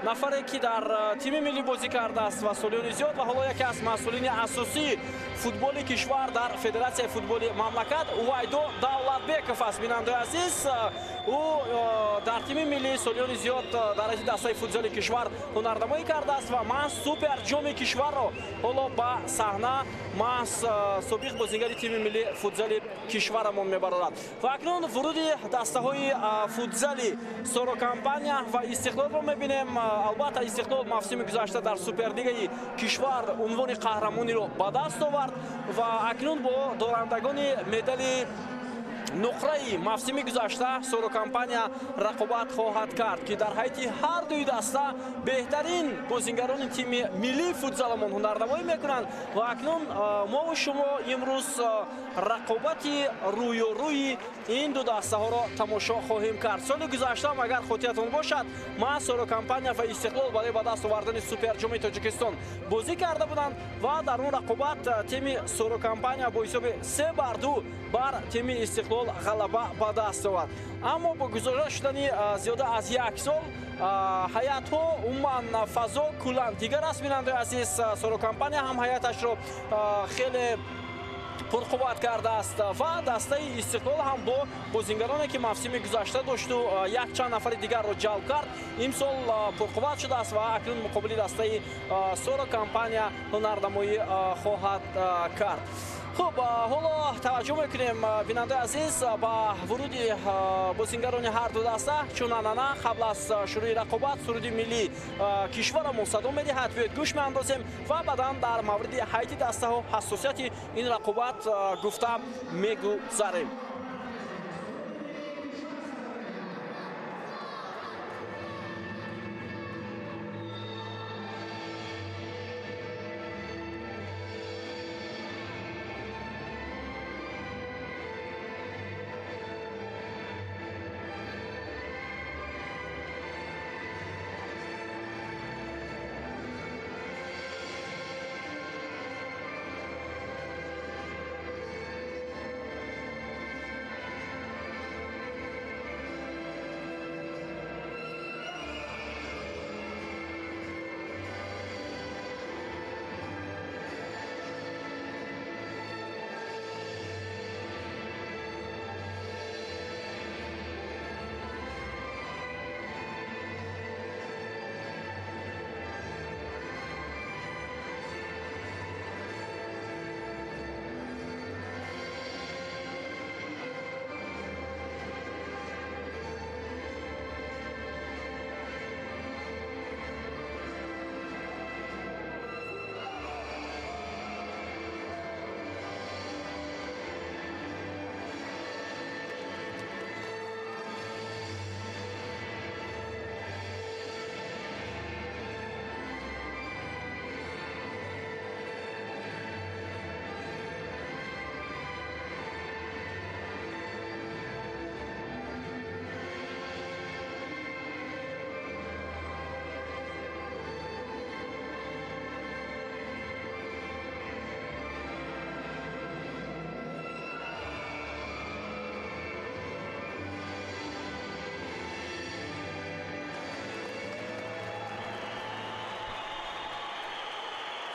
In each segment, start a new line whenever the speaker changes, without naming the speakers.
Нафаре ки дар тими миллӣ бозӣ кардааст ва солиёни зиёд ва ҳоло яке аз масъулини асосии футболи кишвар дар Федератсияи футболи мамлакат Увайдо Давлатбеков аст. Бинандаи азиз, ӯ дар тими миллӣ солиёни зиёд дар ҳайати дастаи футзали кишвар ҳунарнамоӣ кардааст ва маҳз суперҷоми кишварро ҳоло ба саҳна маҳз собиқ бозигари тими миллии футзали кишварамон мебарорад. Ва акнун вуруди дастаҳои футзали Соро Компания ва Истиқлолро мебинем. Албатта, Истиқлол мавсими гузашта дар Суперлигаи кишвар унвони қаҳрамониро ба даст овард ва акнун бо дорандагони медали нуқраи мавсими гузашта Соро Компания рақобат хоҳад кард, ки дар ҳайати ҳар дуи даста беҳтарин бозингарони тими миллии футзаламон ҳунарнамоӣ мекунанд. Ва акнун мову шумо имрӯз рақобати рӯёрӯи ин ду дастаҳоро тамошо хоҳем кард. Соли гузаштаам, агар хотиратон бошад, маҳз Соро Компания ва Истиқлол барои ба даст овардани суперҷоми Тоҷикистон бозӣ карда буданд ва дар он рақобат тими Соро Компания бо ҳисоби 3-2 бар тими Истиқлол ғалаба ба даст овард. Аммо бо гузошта шудани зиёда аз як сол ҳайатҳо, умуман фазо куллан дигар аст. Бинандаи азиз, Соро Компания ҳам ҳайаташро хеле пурқувват кардааст ва дастаи Истиқлол ҳам бо бозингароне ки мавсими гузашта дошту якчанд нафари дигарро ҷалб кард, имсол пурқувват шудааст ва акнун муқобили дастаи Соро Компания ҳунарнамоӣ хоҳад кард. Хуб, ҳоло таваҷҷӯҳ мекунем, бинандаи азиз, ба вуруди бозингарони ҳар ду даста. Чун анъана, қабл аз шурӯи рақобат суруди миллии кишварамон садо медиҳад. Биёед гӯш меандозем ва баъдан дар мавриди ҳайати дастаҳо, ҳассосияти ин рақобат гуфта мегузарем.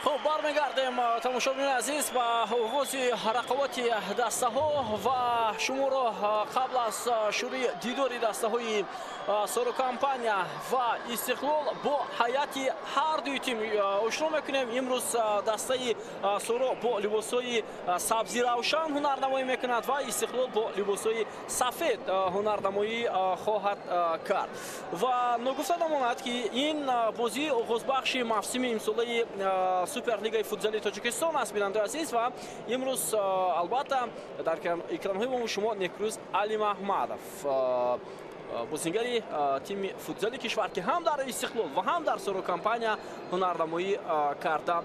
Хуб, бармегардем, тамошобинони азиз, ба оғози рақобати дастаҳо ва шуморо қабл аз шурӯи дидори дастаҳои Соро Компания ва Истиқлол бо ҳайати ҳар дуи тим ошно мекунем. Имрӯз дастаи Соро бо либосҳои сабзи равшан ҳунарнамоӣ мекунад ва Истиқлол бо либосҳои сафед ҳунарнамоӣ хоҳад кард. Ва ногуфта намонад, ки ин бозӣ оғозбахши мавсими имсолаи Суперлигаи футзали Тоҷикистон аст, бинандаи азиз. Ва имрӯз албатта дар экранҳои мо шумо Некрӯз Алимаҳмадов, бозингари тими футзали кишвар, ки ҳам дар Истиқлол ва ҳам дар Соро Компания ҳунарнамоӣ карда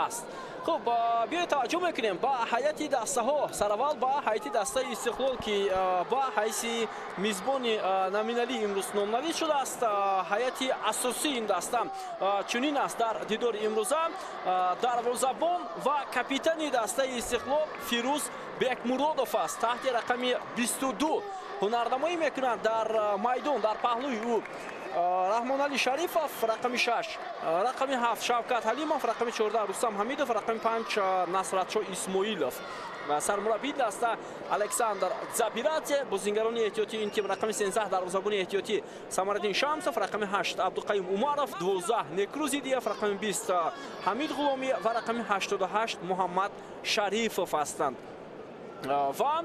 аст. Хуб, биёед таваҷҷӯҳ мекунем ба ҳайати дастаҳо. Сараввал ба ҳайати дастаи Истиқлол, ки ба ҳайси мизбони номиналӣ имрӯз номнавис шудааст. Ҳайати асосии ин даста чунин аст дар дидори имрӯза: дарвозабон ва капитани дастаи Истиқлол Фирӯз Бекмуродов аст, таҳти рақами 22 ҳунарнамоӣ мекунанд дар майдон. Дар паҳлӯи ӯ Раҳмонали Шарифов, рақами 6, рақами 7 Шавкат Ҳалимов, рақами 14 Рустам Ҳамидов, рақами 5 Насратшо Исмоилов. Сармураббии даста Александр Забирадзе, бозингарони эҳтиётии ин тим рақами 13 дарвозабони эҳтиётӣ Самараддин Шамсов, рақами 8 Абдуқаюм Умаров, 12 Некрӯз Идиев, рақами 20 Ҳамид Ғуломӣ ва рақами 88 Муҳаммад Шарифов ҳастанд. Ва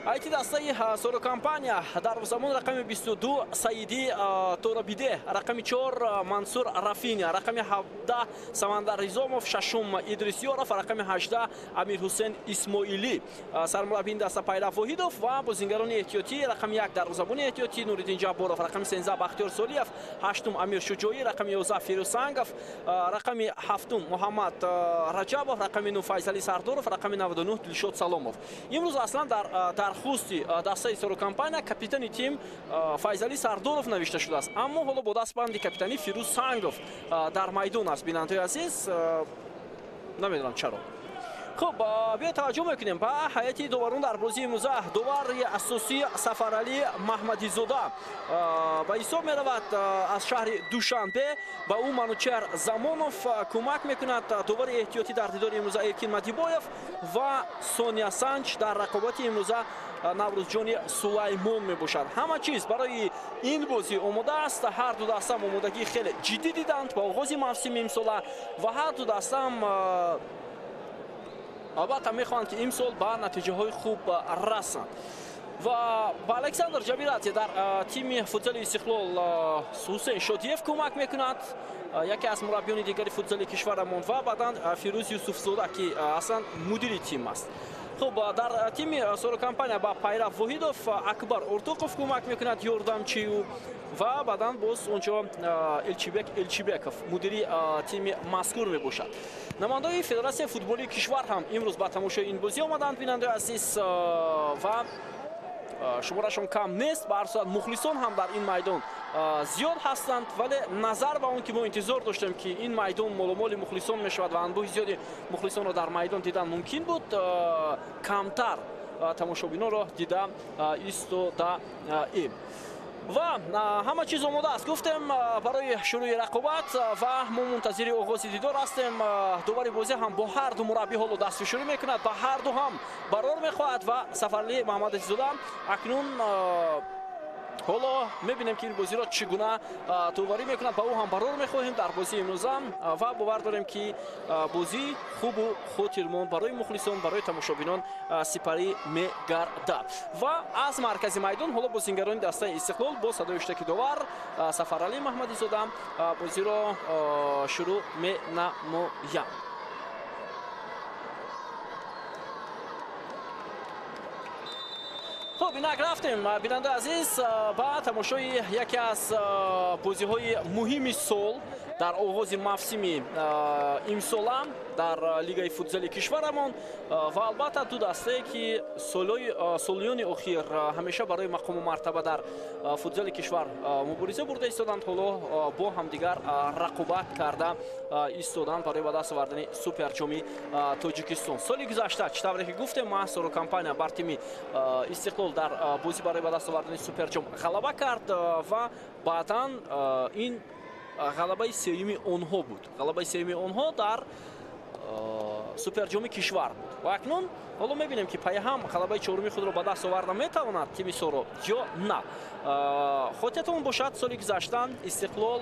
айти дастаи Соро Компания дарвозабон рақами 22 Саиди Торабиде, рақами 4 Мансур Рафиня, рақами 17 Самандар Ризомов, шашум Идрис Ёров, рақами 18 Амирҳусен Исмоилӣ. Сармураббии даста Пайрав Воҳидов ва бозингарони эҳтиётӣ рақами 1 дарвозабони эҳтиётӣ Нуриддин Ҷабборов, рақами 13 Бахтиёр Солиев, ҳаштум Амир Шуҷоӣ, рақами 11 Фирӯз Сангов, рақами 7 Муҳаммад Раҷабов, рақами 9 Файзали Сардоров, рақами 99 Дилшод Саломов. Имрӯз аслан дар хусти дастаи Соро Компания капитани тим Файзали Сардоров навишта шудааст, аммо ҳоло бо дастбанди капитанӣ Фирӯз Сангов дар майдон аст. Бинандаҳои азиз, намедонам чаро. Хуб, биё таваҷҷӯҳ мекунем ба ҳайати доварон дар бозии имрӯза. Довари асосӣ Сафаралӣ Маҳмадизода ба ҳисоб меравад аз шаҳри Душанбе. Ба ӯ Манучер Замонов кӯмак мекунад. Довари эҳтиётӣ дар дидори имрӯза Эркин Мадибоев ва Соня Санч дар рақобати имрӯза Наврӯзҷони Сулаймон мебошад. Ҳама чиз барои ин бозӣ омода аст. Ҳар ду дастам омодагии хеле ҷиддӣ диданд ба оғози мавсими имсола ва ҳар ду дастам албатта мехоҳанд, ки имсол ба натиҷаҳои хуб расанд. Ва ба Александр Ҷабирадзе дар тими футзали Истиқлол Ҳусейн Шодиев кӯмак мекунад, яке аз мураббиёни дигари футзали кишварамон, ва баъдан Фирӯз Юсуфзода, ки аслан мудири тим аст. Хуб, дар тими Соро Компания ба Пайрав Воҳидов Акбар Ортоқов кӯмак мекунад, ёрдамчиу, ва баъдан боз онҷо Элчибек Элчибеков мудири тими мазкур мебошад. Намояндаҳои Федератсияи футболии кишвар ҳам имрӯз ба тамошои ин бозӣ омаданд, бинандаҳои азиз, ва шуморашон кам нест. Ба ҳар сурат мухлисон ҳам дар ин майдон зиёд ҳастанд, вале назар ба он ки мо интизор доштем, ки ин майдон моломоли мухлисон мешавад ва анбӯҳи зиёди мухлисонро дар майдон дидан мумкин буд, камтар тамошобинонро дида истодаем. Ва ҳама чиз омода аст, гуфтем, барои шурӯи рақобат ва мо мунтазири оғози дидор ҳастем. Довари бозӣ ҳам бо ҳар ду мураббӣ ҳоло дастфишурӣ мекунад, ба ҳар ду ҳам барор мехоҳад ва Сафаралӣ Маҳмадазизода акнун ҳоло мебинем, ки ин бозиро чӣ гуна доварӣ мекунад. Ба ӯ ҳам барор мехоҳем дар бозии имрӯза ва бовар дорем, ки бозии хубу хотирмон барои мухлисон, барои тамошобинон сипарӣ мегардад. Ва аз маркази майдон ҳоло бозингарони дастаи Истиқлол бо садои ҳуштаки довар Сафаралӣ Маҳмадизода бозиро шурӯъ менамоянд. Хуб, инак рафтем, бинандаи азиз, ба тамошои яке аз бозиҳои муҳими сол дар оғози мавсими имсола дар лигаи футзали кишварамон ва албатта ду дастае, ки солиёни охир ҳамеша барои мақому мартаба дар футзали кишвар мубориза бурда истоданд, ҳоло бо ҳамдигар рақобат карда истоданд барои ба даст овардани суперҷоми Тоҷикистон. Соли гузашта, чӣ тавре ки гуфтем, маҳз Соро Компания бар тими Истиқлол дар бозӣ барои ба даст овардани суперҷом ғалаба кард ва баъдан ин ғалабаи сеюми онҳо буд. Ғалабаи сеюми онҳо дар суперҷоми кишвар буд. Ва акнун ҳоло мебинем, ки пайҳам ғалабаи чоруми худро ба даст оварда метавонад тими Соро ё на. Хотиратон бошад, соли гузашта Истиқлол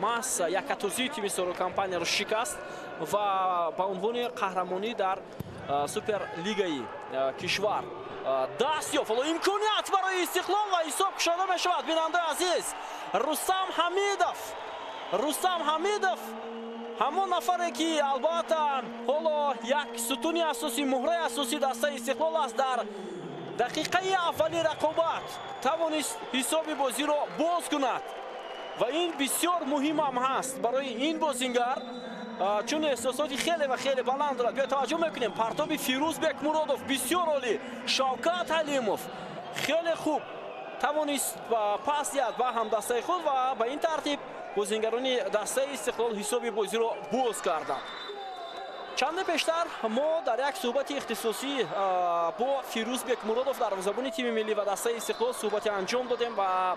маҳз якатозии тими Соро Компанияро шикаст ва ба унвони қаҳрамонӣ дар суперлигаи кишвар даст ёфт. Ҳоло имконият барои Истиқлол ва ҳисоб кушода мешавад. Бинандаи азиз, Рустам Ҳамидов, Рустам Ҳамидов ҳамон нафаре, ки албатта ҳоло як сутуни асосӣ, муҳраи асосии дастаи Истиқлол аст, дар дақиқаи аввали рақобат тавонист ҳисоби бозиро боз кунад ва ин бисёр муҳимам ҳаст барои ин бозингар, чун эҳсосоти хеле ва хеле баланд дорад. Биё таваҷҷӯҳ мекунем, партоби Фирӯз Бекмуродов бисёр олӣ, Шавкат Ҳалимов хеле хуб тавонист пас диҳад ба ҳамдастаи худ ва ба ин тартиб бозингарони дастаи Истиқлол ҳисоби бозиро боз карданд. Чанде пештар мо дар як суҳбати ихтисосӣ бо Фирӯз Бекмуродов, дарвозабони тими миллӣ ва дастаи Истиқлол, суҳбате анҷом додем ва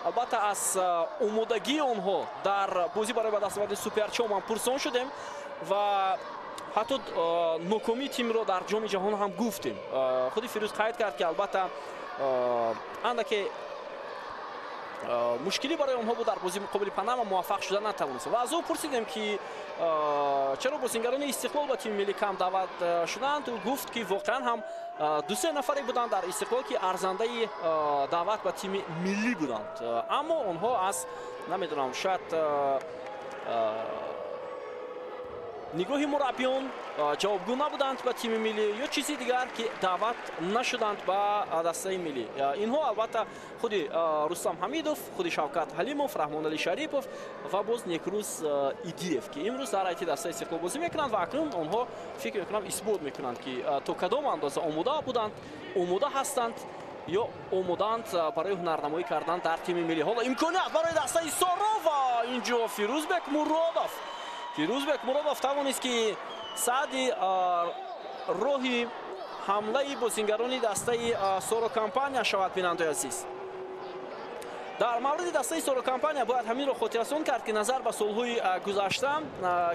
албатта аз омодагии онҳо дар бозӣ барои ба даст овардани суперҷом ҳам пурсон шудем ва ҳатто нокомии тимро дар ҷоми ҷаҳон ҳам гуфтем. Худи Фирӯз қайд кард, ки албатта андаке мушкилӣ барои онҳо буд дар бозии муқобили Панама, муваффақ шуда натавонистанд. Ва аз ӯ пурсидем, ки чаро бозингарони Истиқлол ба тими миллӣ кам даъват шуданд. Ӯ гуфт, ки воқеан ҳам ду-се нафаре буданд дар Истиқлол, ки арзандаи даъват ба тими миллӣ буданд, аммо онҳо аз намедонам, шояд нигоҳи мураббиён ҷавобгӯ набуданд ба тими миллӣ ё чизи дигар, ки даъват нашуданд ба дастаи миллӣ. Инҳо албатта худи Рустам Ҳамидов, худи Шавкат Ҳалимов, Раҳмонали Шарипов ва боз Некрӯз Идиев, ки имрӯз дар ҳайати дастаи Истиқлол бозӣ мекунанд ва акнун онҳо фикр мекунам исбот мекунанд, ки то кадом андоза омода буданд, омода ҳастанд ё омодаанд барои ҳунарнамоӣ кардан дар тими миллӣ. Ҳоло имконият барои дастаи Соро ва инҷо Фирӯзбек Муродов. Фирӯзбек Муродов тавонист, ки саъди роҳи ҳамлаи бозингарони дастаи Соро Компания шавад. Бинандаи азиз, дар мавриди дастаи Соро Компания бояд ҳаминро хотиррасон кард, ки назар ба солҳои гузашта,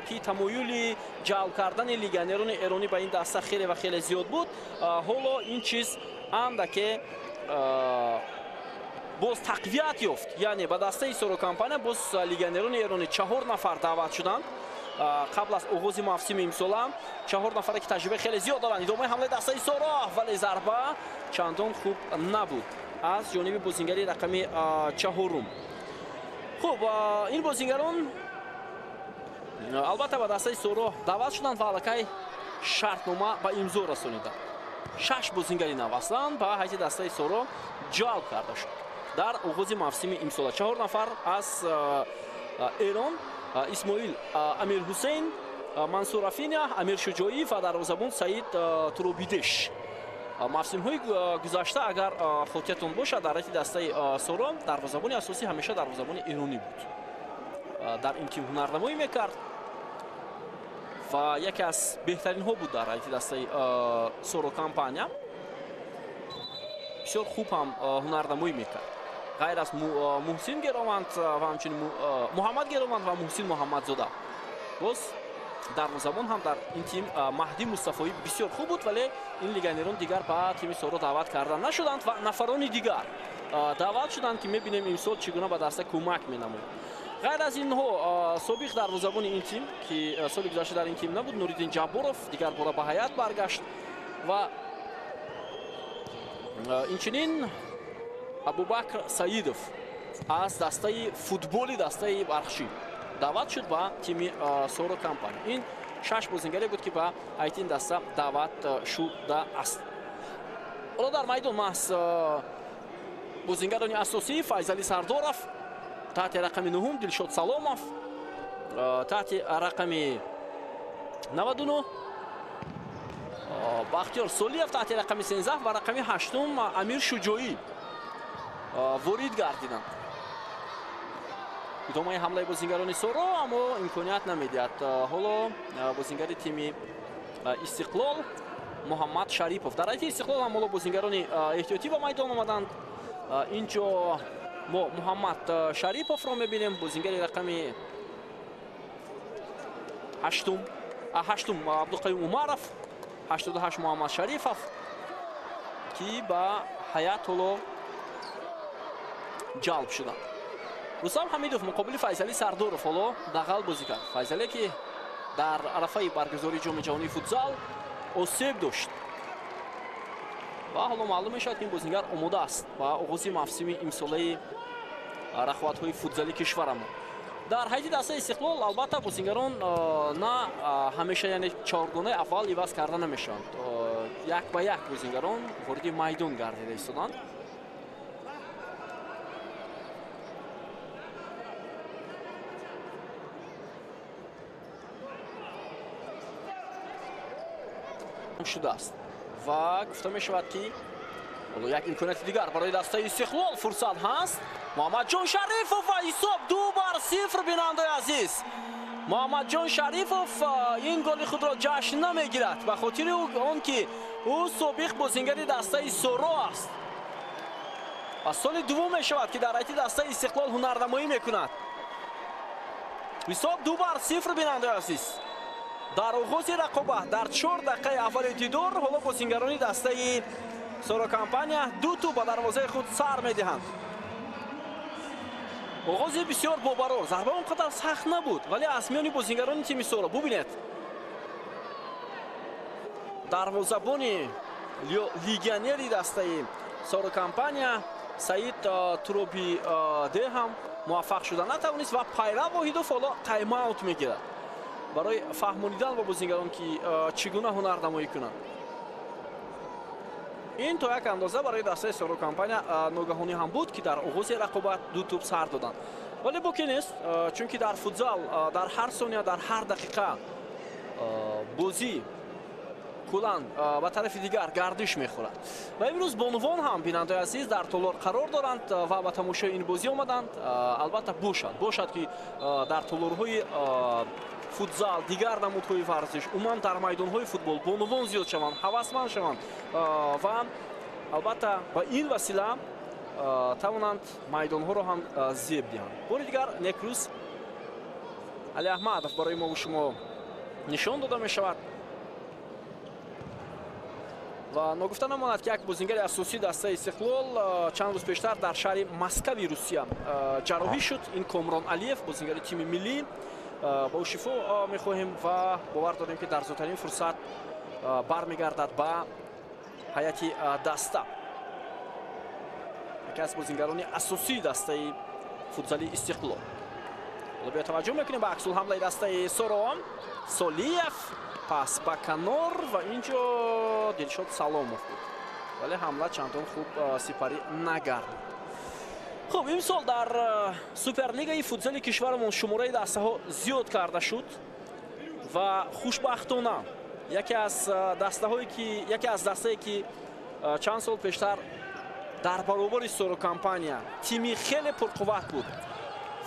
ки тамоюли ҷалб кардани легионерони эронӣ ба ин даста хеле ва хеле зиёд буд, ҳоло ин чиз андаке боз тақвият ёфт. Яъне ба дастаи Соро Компания боз легионерони эронӣ 4 нафар даъват шуданд қабл аз оғози мавсими имсола. 4 нафаре, ки таҷрибаи хеле зиёд доранд. Идомаи ҳамлаи дастаи Соро, вале зарба чандон хуб набуд аз ҷониби бозингари рақами 4. Хуб, ин бозингарон албатта ба дастаи Соро даъват шуданд ва аллакай шартнома ба имзо расониданд. 6 бозингари нав аслан ба ҳайати дастаи Соро ҷалб карда шуд дар оғози мавсими имсола. 4 нафар аз Эрон: Исмоил Амирҳусейн, Мансур Рафиня, Амир Шуҷоӣ ва дарвозабон Саид Туробидеш. Мавсимҳои гузашта, агар хотиратон бошад, дар ҳайати дастаи Соро дарвозабони асосӣ ҳамеша дарвозабони эронӣ буд. Дар ин тим ҳунарнамоӣ мекард ва яке аз беҳтаринҳо буд дар ҳайати дастаи Соро Компания. Бисёр хуб ҳам ҳунарнамоӣ мекард. Ғайр аз Муҳсин Герованд ва ҳамчунин Муҳаммад Герованд ва Муҳсин Муҳаммадзода, боз дарвозабон ҳам дар ин тим Маҳдӣ Мустафоӣ бисёр хуб буд, вале ин легионерон дигар ба тими Соро даъват карда нашуданд ва нафарони дигар даъват шуданд, ки мебинем имсол чӣ гуна ба даста кӯмак менамояд. Ғайр аз инҳо собиқ дарвозабони ин тим, ки соли гузашта дар ин тим набуд, Нуриддин Ҷабборов дигар бора ба ҳайат баргашт ва инчунин Абубакр Саидов аз дастаи футболи дастаи Бархшӣ даъват шуд ба тими Соро Компания. Ин 6 бозингаре буд, ки ба ҳайати ин даста даъват шудааст. Ҳоло дар майдон маҳз бозингарони асосӣ: Файзали Сардоров таҳти рақами 9, Дилшод Саломов таҳти рақами 99, Бахтиёр Солиев таҳти рақами 13 ва рақами 8 Амир Шуҷоӣ ворид гардиданд. Идомаи ҳамлаи бозингарони Соро, аммо имконият намедиҳад. Ҳоло бозингари тими Истиқлол Муҳаммад Шарипов. Дар ҳайати Истиқлол ҳам ҳоло бозингарони эҳтиётӣ ба майдон омаданд. Инҷо мо Муҳаммад Шариповро мебинем, бозингари рақами 8, Абдуқаюм Умаров, 88 Муҳаммад Шарифов, ки ба ҳайат ҳоло ҷалб шуданд. Рустам Ҳамидов муқобили Файзали Сардоров ҳоло дағал бозӣ кард. Файзале, ки дар арафаи баргузории ҷоми ҷаҳонии футзал осеб дошт ва ҳоло маълум мешавад, ки ин бозингар омода аст ба оғози мавсими имсолаи рахватҳои футзали кишварамон. Дар ҳайати дастаи Истиқлол албатта бозингарон на ҳамеша, яъне чоргонаи аввал иваз карда намешаванд. Як ба як бозингарон вориди майдон гардида истоданд. Шудааст ва гуфта мешавад, ки ҳоло як имконияти дигар барои дастаи Истиқлол фурсат ҳаст. Муҳаммадҷон Шарифов ва ҳисоб 2-0, бинандаи азиз. Муҳаммадҷон Шарифов ин голи худро ҷашн намегирад ба хотири он ки ӯ собиқ бозингари дастаи Соро аст ва соли дуввум мешавад, ки дар ҳайати дастаи Истиқлол ҳунарнамоӣ мекунад. Ҳисоб 2-0, бинандаи азиз. Дар оғози рақобат дар 4 дақиқаи аввали дидор ҳоло бозингарони дастаи Соро компания ду тӯб ба дарвозаи худ сар медиҳанд. Оғози бисёр бобарор, зарба он қадар сахт набуд, вале аз миёни бозингарони тими Соро бубинед, дарвозабони легионери дастаи Соро компания Саид Туробиде ҳам муваффақ шуда натавонист ва Пайрав Воҳидов ҳоло тайм-аут мегирад барои фаҳмонидан ба бозингарон, ки чӣ гуна ҳунарнамоӣ кунанд. Ин то як андоза барои дастаи Соро компания ногаҳонӣ ҳам буд, ки дар оғози рақобат ду тӯб сар доданд. Вале боке нест, чунки дар футзал дар ҳар сония, дар ҳар дақиқа бозӣ куллан ба тарафи дигар гардиш мехӯрад. Ва имрӯз бонувон ҳам, бинандаи азиз, дар толор қарор доранд ва ба тамошои ин бозӣ омаданд. Албатта бошад, ки дар толорҳои футзал, дигар намудҳои варзиш, умуман дар майдонҳои футбол бонувон зиёд шаванд, ҳавасманд шаванд ва албатта ба ин васила тавонанд майдонҳоро ҳам зеб диҳанд. Бори дигар Некрӯз Али Аҳмадов барои мо шумо нишон дода мешавад. Ва ногуфта намонад, ки як бозингари асосии дастаи Истиқлол чанд рӯз пештар дар шаҳри Москави Русия ҷарроҳӣ шуд. Ин Комрон Алиев, бозингари тими миллӣ. Ба ӯ шифо мехоҳем ва бовар дорем, ки дар зудтарин фурсат бармегардад ба ҳайати даста. Яке аз бозингарони асосии дастаи футзали Истиқлол. Ҳоло биё таваҷҷӯҳ мекунем ба аксулҳамлаи дастаи Соро. Солиев пас ба канор ва инҷо Дилшод Саломов буд, вале ҳамла чандон хуб сипарӣ нагардид. Хуб, имсол дар суперлигаи футзали кишварамон шумораи дастаҳо зиёд карда шуд ва хушбахтона яке аз дастае ки чанд сол пештар дар баробари Соро компания тими хеле пурқувват буд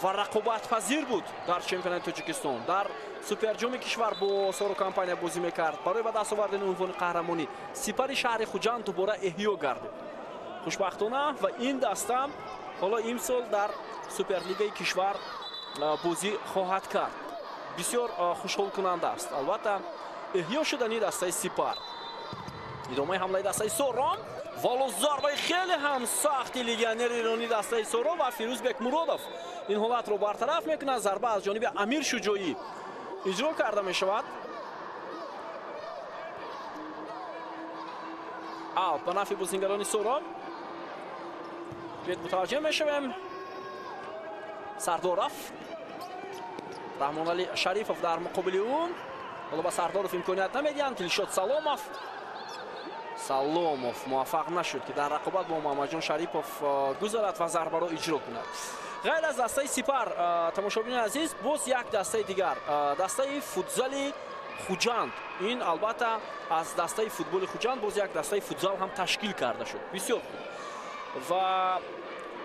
ва рақобатпазир буд дар чемпионати Тоҷикистон, дар суперҷоми кишвар бо Соро компания бозӣ мекард, барои ба даст овардани унвони қаҳрамонӣ Сипари шаҳри Хуҷанд дубора эҳё гардид. Хушбахтона ва ин даста ҳоло имсол дар суперлигаи кишвар бозӣ хоҳад кард. Бисёр хушҳолкунанда аст албатта эҳё шудани дастаи Сипар. Идомаи ҳамлаи дастаи Соро, вало зарбаи хеле ҳам сахти легионери эронӣ дастаи Соро ва Фирӯз Бекмуродов ин ҳолатро бартараф мекунад. Зарба аз ҷониби Амир Шуҷоӣ иҷро карда мешавад. Аут ба нафъи бозингарони Соро. Биёед мутаваҷҷеҳ мешавем. Сардоров, Раҳмонали Шарифов дар муқобили ӯ. Ҳоло ба Сардоров имконият намедиҳанд. Дилшод Саломов. Саломов муваффақ нашуд, ки дар рақобат бо Муҳаммадҷон Шарипов гузарад ва зарбаро иҷро кунад. Ғайр аз дастаи Сипар, тамошобинони азиз, боз як дастаи дигар, дастаи футзали Хуҷанд. Ин албатта аз дастаи футболи Хуҷанд боз як дастаи футзал ҳам ташкил карда шуд. Бисёр хуб. Ва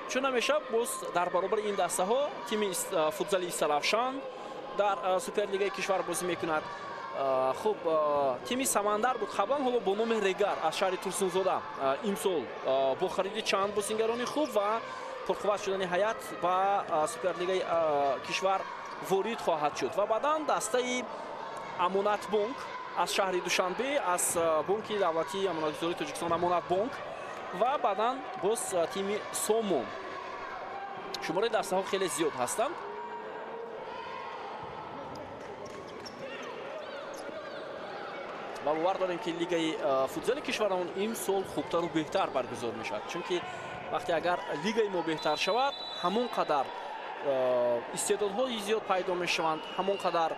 чун ҳамеша боз дар баробари ин дастаҳо тими футзали Истаравшан дар суперлигаи кишвар бозӣ мекунад. Хуб, тими Самандар буд қаблан, ҳоло бо номи Регар аз шаҳри Турсунзода имсол бо хариди чанд бозингарони хуб ва пурқувват шудани ҳайат ба суперлигаи кишвар ворид хоҳад шуд. Ва баъдан дастаи Амонатбонк аз шаҳри Душанбе, аз бонки давлатии амонатгузории Тоҷикистон Амонатбонк, ва баъдан боз тими Сомон. Шумораи дастаҳо хеле зиёд ҳастанд. Ва бовар дорем, ки лигаи футзали кишварамон имсол хубтару беҳтар баргузор мешавад, чунки вақте агар лигаи мо беҳтар шавад, ҳамон қадар истеъдодҳои зиёд пайдо мешаванд, ҳамон қадар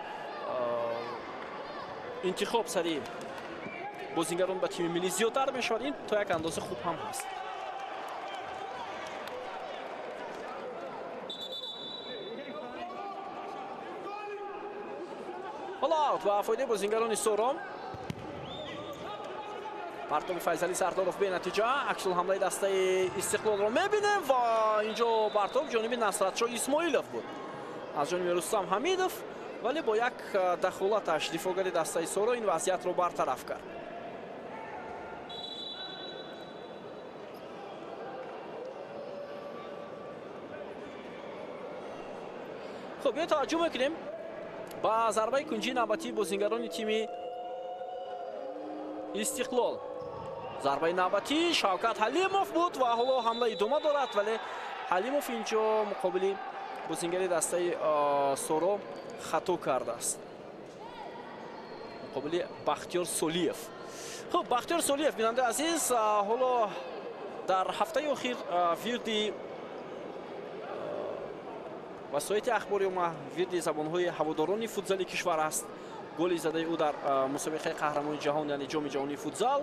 интихоб сари бозингарон ба тими миллӣ зиёдтар мешавад. Ин то як андоза хуб ҳам ҳаст. Ҳоло аут ва фоидаи бозингарони Соро. Партоби Файзали Сардоров бенатиҷа. Аксулҳамлаи дастаи Истиқлолро мебинем ва инҷо партоб ҷониби Насратшоҳ Исмоилов буд. Аз ҷониби Рустам Ҳамидов Вале бо як дахолаташ дифоъгари дастаи Соро ин вазъиятро бартараф кард. Хуб, биё таваҷҷӯҳ мекунем ба зарбаи кунҷии навбатии бозингарони тими Истиқлол. Зарбаи навбатӣ Шавкат Ҳалимов буд ва ҳоло ҳамла идома дорад, вале Ҳалимов инҷо муқобили бозингари дастаи Соро хато кардааст. Муқобили Бахтиёр Солиев. Хуб, Бахтиёр Солиев, бинандаи азиз, ҳоло дар ҳафтаи охир вирди васоити ахбори омма, вирди забонҳои ҳаводорони футзали кишвар аст. Голи задаи ӯ дар мусобиқаи қаҳрамони ҷаҳон, яъне ҷоми ҷаҳонии футзал,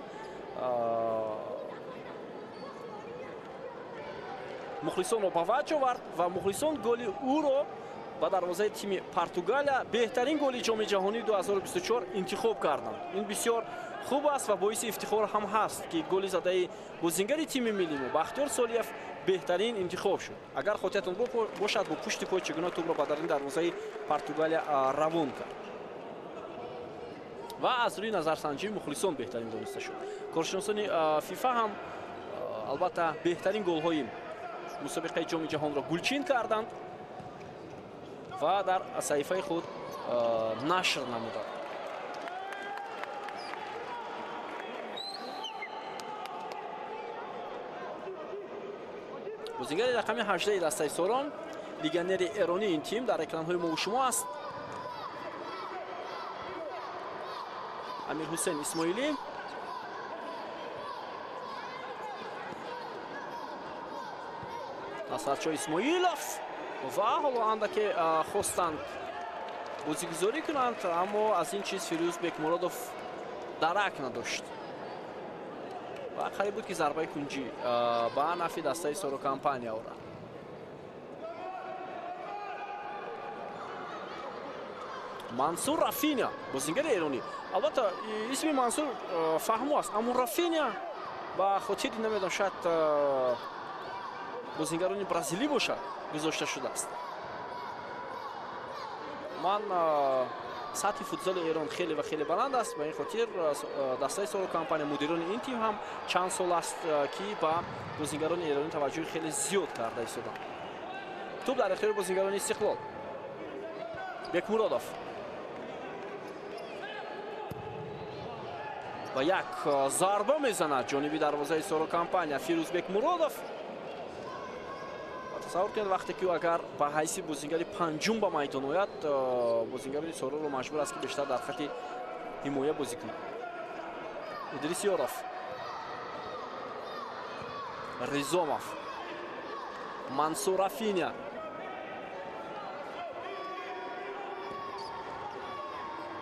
мухлисонро ба ваҷ овард ва мухлисон голи ӯро ба дарвозаи тими Португалия беҳтарин голи ҷоми ҷаҳонии 2024 интихоб карданд. Ин бисёр хуб аст ва боиси ифтихор ҳам ҳаст, ки голи задаи бозингари тими миллии мо Бахтиёр Солиев беҳтарин интихоб шуд. Агар хотиратон бошад, бо пушти пой чӣ гуна тӯбро ба дарин дарвозаи Португалия равон кард ва аз рӯи назарсанҷии мухлисон беҳтарин дониста шуд. Коршиносони ФИФА ҳам албатта беҳтарин голҳои мусобиқаи ҷоми ҷаҳонро гулчин карданд ва дар саҳифаи худ нашр намуданд. Бозингари рақами 18 дастаи Сорон, легионери эронии ин тим дар экранҳои мо шумо аст. Амирҳусейн Исмоилӣ. Насратшо Исмоилов ва ҳоло андаке хостанд бозигузорӣ кунанд, аммо аз ин чиз Фирӯз Бекмуродов дарак надошт ва қариб буд, ки зарбаи кунҷӣ ба нафи дастаи Соро компания орад. Мансур Рафиня, бозингари эронӣ. Албатта исми Мансур фаҳмо аст, аммо Рафиня ба хотири намедонам, шояд бозингарони бразилӣ бошад, гузошта шудааст. Ман сатҳи футзали Эрон хеле ва хеле баланд аст, ба ин хотир дастаи Соро компания, мудирони ин тим ҳам чанд сол аст, ки ба бозингарони эронӣ таваҷҷӯҳи хеле зиёд карда истоданд. Тӯб дар ихтиёри бозингарони Истиқлол. Бекмуродов ва як зарба мезанад ҷониби дарвозаи Соро компания Фирӯз Бекмуродов. Тасаввур кунед, вақте ки ӯ агар ба ҳайси бозингари панҷум ба майдон ояд, бозингарони Сороро маҷбур аст, ки бештар дар хати ҳимоя бозӣ кунад. Идрис Ёров, Ризомов, Мансур Рафиня.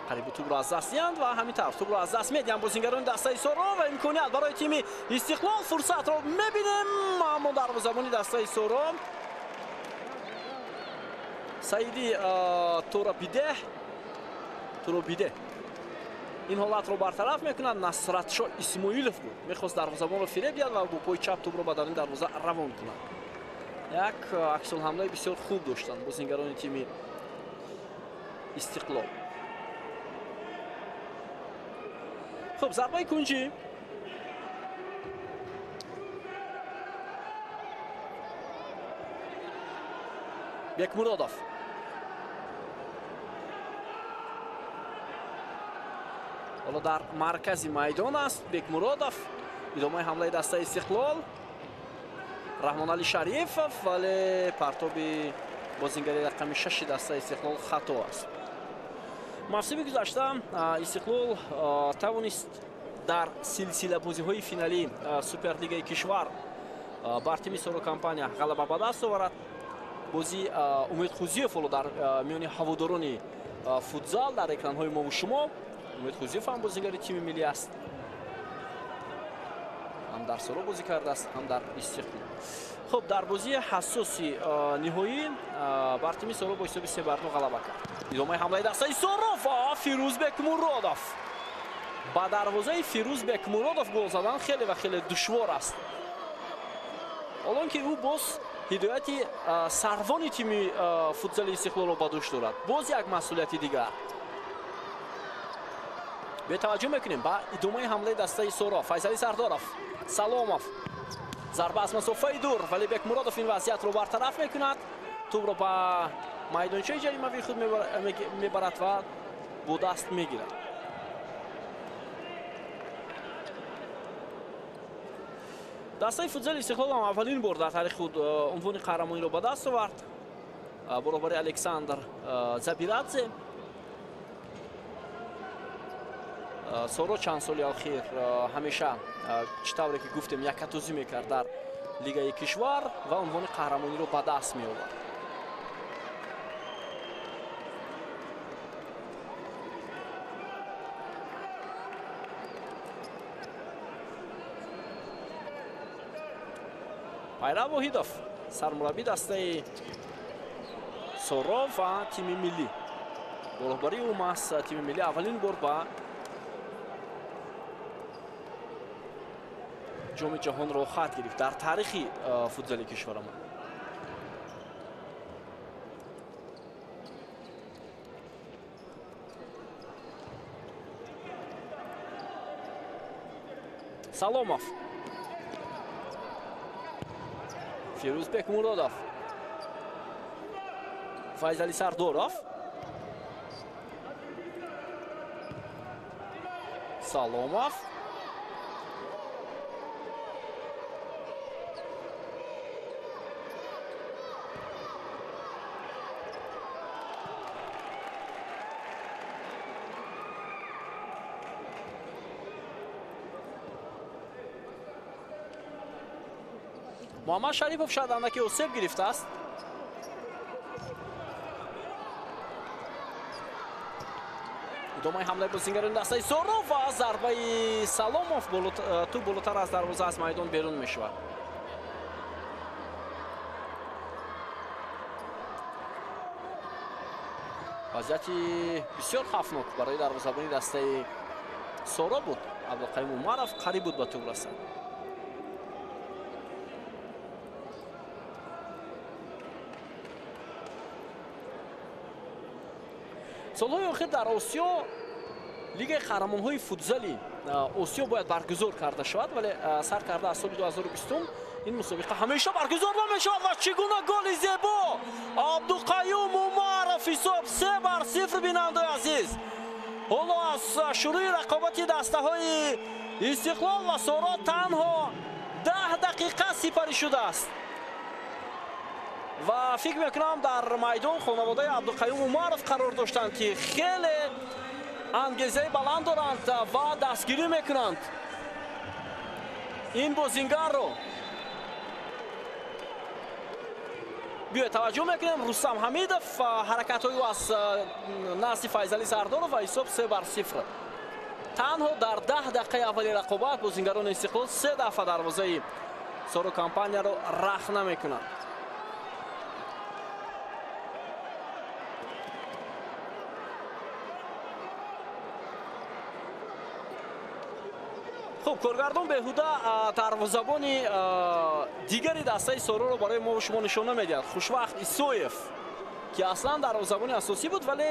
Қарибу тӯбро аз даст диҳанд ва ҳамин тавр тӯбро аз даст медиҳанд бозингарони дастаи Соро ва имконият барои тими Истиқлол. Фурсатро мебинем, аммо дарвозабони дастаи Соро Саиди Торобиде ин ҳолатро бартараф мекунад. Насратшо Исмоилов буд, мехост дарвозабонро фиреб диҳад ва бо пои чап тӯбро ба даруни дарвоза равон кунад. Як аксулҳамлаи бисёр хуб доштанд бозингарони тими Истиқлол. Хуб, зарбаи кунҷӣ. Бекмуродов. Ҳоло дар маркази майдон аст Бекмуродов. Идомаи ҳамлаи дастаи Истиқлол. Раҳмонали Шарифов, вале партоби бозингари рақами 6 дастаи Истиқлол хато аст. Мавсими гузашта Истиқлол тавонист дар силсилабозиҳои финалии Суперлигаи кишвар бар тими Соро компания ғалаба ба даст оварад. Бозии Умед Хузиев ҳоло дар миёни ҳаводорони футзал дар экранҳои мову шумо. Умед Хузиев ҳам бозигари тими миллӣ аст, ҳам дар Соро бозӣ кардааст, ҳам дар Истиқлол. Хуб, дар бозии ҳассоси ниҳоӣ бар тими Соро бо ҳисоби 3-2 ғалаба кард. Идомаи ҳамлаи дастаи Соро ва Фирӯз Бекмуродов. Ба дарвозаи Фирӯз Бекмуродов гол задан хеле ва хеле душвор аст. Ҳолон ки ӯ боз ҳидояти сарвони тими футзали Истиқлолро ба дӯш дорад. Боз як масъулияти дигар. Бетаваҷҷӯҳ мекунем ба идомаи ҳамлаи дастаи Соро. Файзали Сардоров, Саломов, зарба аз масофаи дур, вале Бекмуродов ин вазъиятро бартараф мекунад. Тӯбро ба майдончаи ҷаримавии худ мебарад ва бо даст мегирад. Дастаи футзали Истиқлол ҳам аввалин бор дар таърихи худ унвони қаҳрамониро ба даст овард баробари Александр Забирадзе. Соро чанд соли охир ҳамеша, чӣ тавре ки гуфтем, якатозӣ мекард дар лигаи кишвар ва унвони қаҳрамониро ба даст меовард. Пайрав Воҳидов, сармураббии дастаи Соро ва тими миллӣ. Бо роҳбарии ӯ маҳз тими миллӣ аввалин бор ба ҷоми ҷаҳон роҳхат гирифт дар таърихи футзали кишварамон. Саломов, Фирӯз Бекмуродов, Файзали Сардоров, Саломов, Муҳаммад Шарипов шояд андаке осеб гирифтааст. Идомаи ҳамлаи бозингарони дастаи Соро ва зарбаи Саломов, тӯб болотар аз дарвоза аз майдон берун мешавад. Вазъияти бисёр хавфнок барои дарвозабони дастаи Соро буд. Абдулқаюм Умаров қариб буд ба тӯб расад. Солҳои охир дар Осиё лигаи қаҳрамонҳои футзали Осиё бояд баргузор карда шавад, вале сар карда аз соли 2020 ин мусобиқа ҳамеша баргузор намешавад. Ва чӣ гуна голи зебо! Абдуқаюм Умаров, ҳисоб 3-0, бинандаи азиз. Ҳоло аз шурӯи рақобати дастаҳои Истиқлол ва Соро танҳо 10 дақиқа сипарӣ шудааст. Ва фикр мекунам дар майдон хонаводаи Абдуқаюм Умаров қарор доштанд, ки хеле ангезаи баланд доранд ва дастгирӣ мекунанд ин бозингарро. Биёед таваҷҷӯҳ мекунем, Рустам Ҳамидов, ҳаракатҳои ӯ аз назди Файзали Сардоров ва ҳисоб 3-0. Танҳо дар 10 дақиқаи аввали рақобат бозингарони Истиқлол 3 дафъа дарвозаи Соро компанияро рахна мекунанд. Хуб, коргардон беҳуда дарвозабони дигари дастаи Сороро барои мо шумо нишон намедиҳад. Хушвахт Исоев, ки аслан дарвозабони асосӣ буд, вале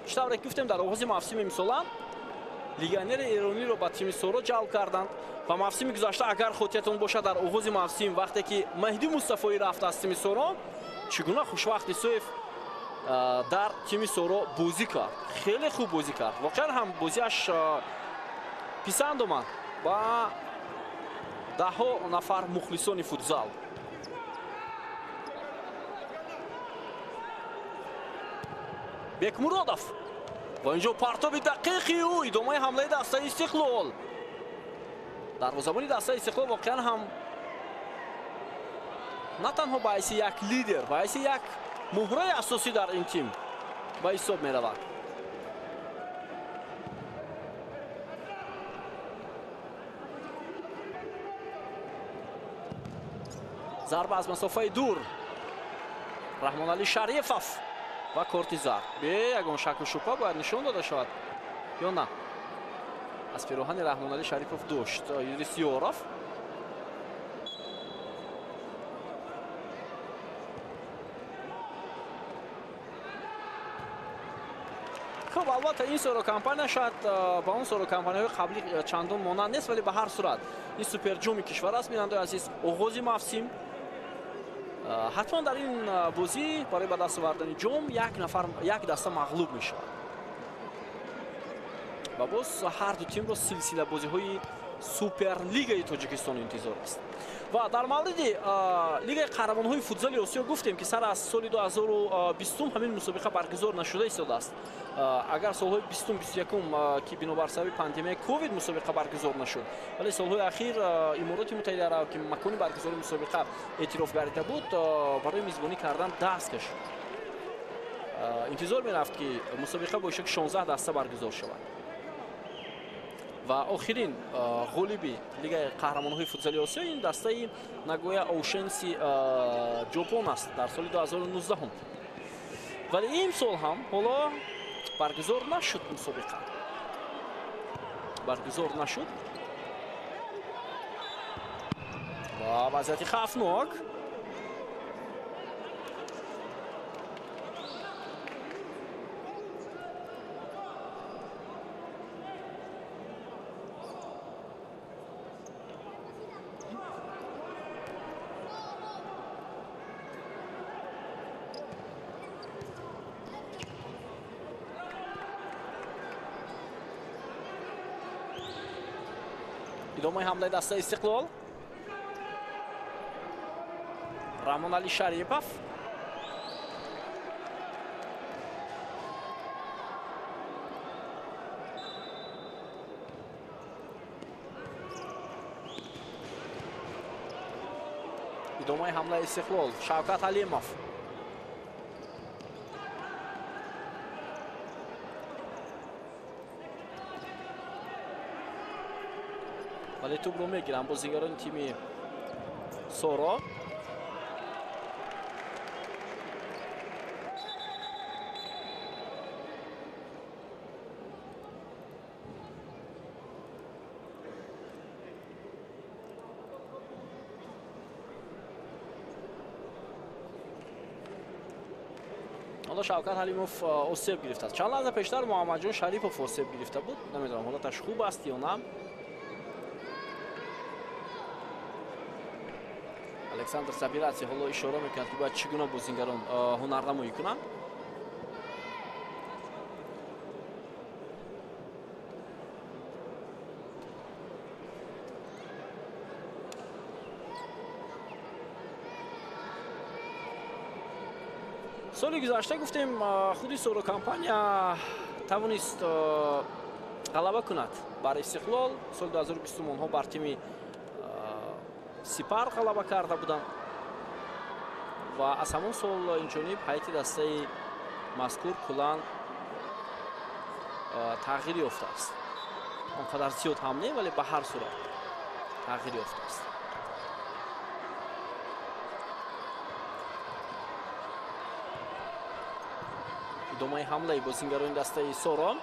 чӣ тавре ки гуфтем, дар оғози мавсими имсола легионери эрониро ба тими Соро ҷалб карданд ва мавсими гузашта, агар хотиратон бошад, дар оғози мавсим вақте ки Маҳдӣ Мустафоӣ рафт аз тими Соро, чӣ гуна Хушвахт Исоев дар тими Соро бозӣ кард. Хеле хуб бозӣ кард. Воқеан ҳам бозиаш писанд омад ба даҳҳо нафар мухлисони футзал. Бекмуродов ва инҷо партоби дақиқи ӯ, идомаи ҳамлаи дастаи Истиқлол. Дарвозабони дастаи Истиқлол воқеан ҳам на танҳо ба ҳайси як лидер, ба ҳайси як муҳраи асосӣ дар ин тим ба ҳисоб меравад. Зарба аз масофаи дур, Раҳмоналӣ Шарифов ва корти зард. Бе ягон шаку шубҳа бояд нишон дода шавад ё на? Аз пироҳани Раҳмоналӣ Шарифов дошт Юрис Ёров. Хуб, албатта ин Соро компания шояд ба он Соро компанияҳои қаблӣ чандон монанд нест, вале ба ҳар сурат ин суперҷоми кишвар аст. Бинандаи азиз, оғози мавсим ҳатман дар ин бозӣ барои ба даст овардани ҷом як нафар, як даста мағлуб мешавад ва боз ҳар ду тимро силсила бозиҳои Суперлигаи Тоҷикистон интизор аст. Ва дар мавриди Лигаи қаҳрамонҳои футзали Осиё гуфтем, ки сар аз соли 2020 ҳамин мусобиқа баргузор нашуда истодааст. Агар солҳои 20-21, ки бинобар сабаби пандемияи ковид мусобиқа баргузор нашуд, вале солҳои ахир Имороти Муттаҳидаи Араб, ки макони баргузории мусобиқа эътироф гардида буд, барои мизбонӣ кардан даст кашид. Интизор мерафт, ки мусобиқа бо иштироки 16 даста баргузор шавад. Ва охирин ғолиби Лигаи қаҳрамонҳои футзали Осиё ин дастаи Нагоя Оушенси Ҷопон аст дар соли 2019. Вале имсол ҳам ҳоло баргузор нашуд мусобиқа. Баргузор нашуд. Ва вазъияти хавфнок. Идомаи ҳамлаи дастаи Истиқлол. Раҳмонали Шарипов. Идомаи ҳамлаи Истиқлол. Шавкат Ҳалимов. Вале тӯбро мегиранд бозигарони тими Соро. Ҳоло Шавкат Ҳалимов осеб гирифтааст. Чанд лаҳза пештар Муҳаммадҷон Шарипов осеб гирифта буд. Намедонам ҳолаташ хуб аст ё на. Александр Сабираци ҳоло ишора мекунад, ки бояд чӣ гуна бозингарон ҳунарнамоӣ кунанд. Соли гузашта гуфтем, худи Соро компания тавонист ғалаба кунад бар Истиқлол. Соли 2020 онҳо бар тими Сипар ғалаба карда буданд ва аз ҳамон сол инчунин ҳайати дастаи мазкур куллан тағйир ёфтааст. Он қадар зиёд ҳам не, вале ба ҳар сурат тағйир ёфтааст. Идомаи ҳамлаи бозингарони дастаи Соро.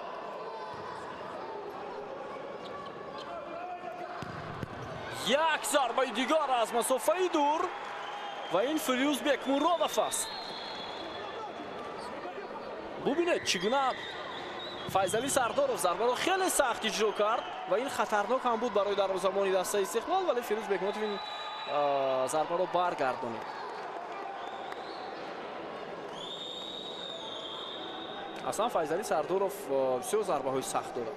Як зарбаи дигар аз масофаи дур ва ин Фирӯз Бекмуродов аст. Бубинед, чӣ гуна Файзалӣ Сардоров зарбаро хеле сахт иҷро кард ва ин хатарнок ҳам буд барои дарвозабони дастаи Истиқлол, вале Фирӯз Бекмуродов ин зарбаро баргардонид. Аслан Файзалӣ Сардоров бисёр зарбаҳои сахт дорад.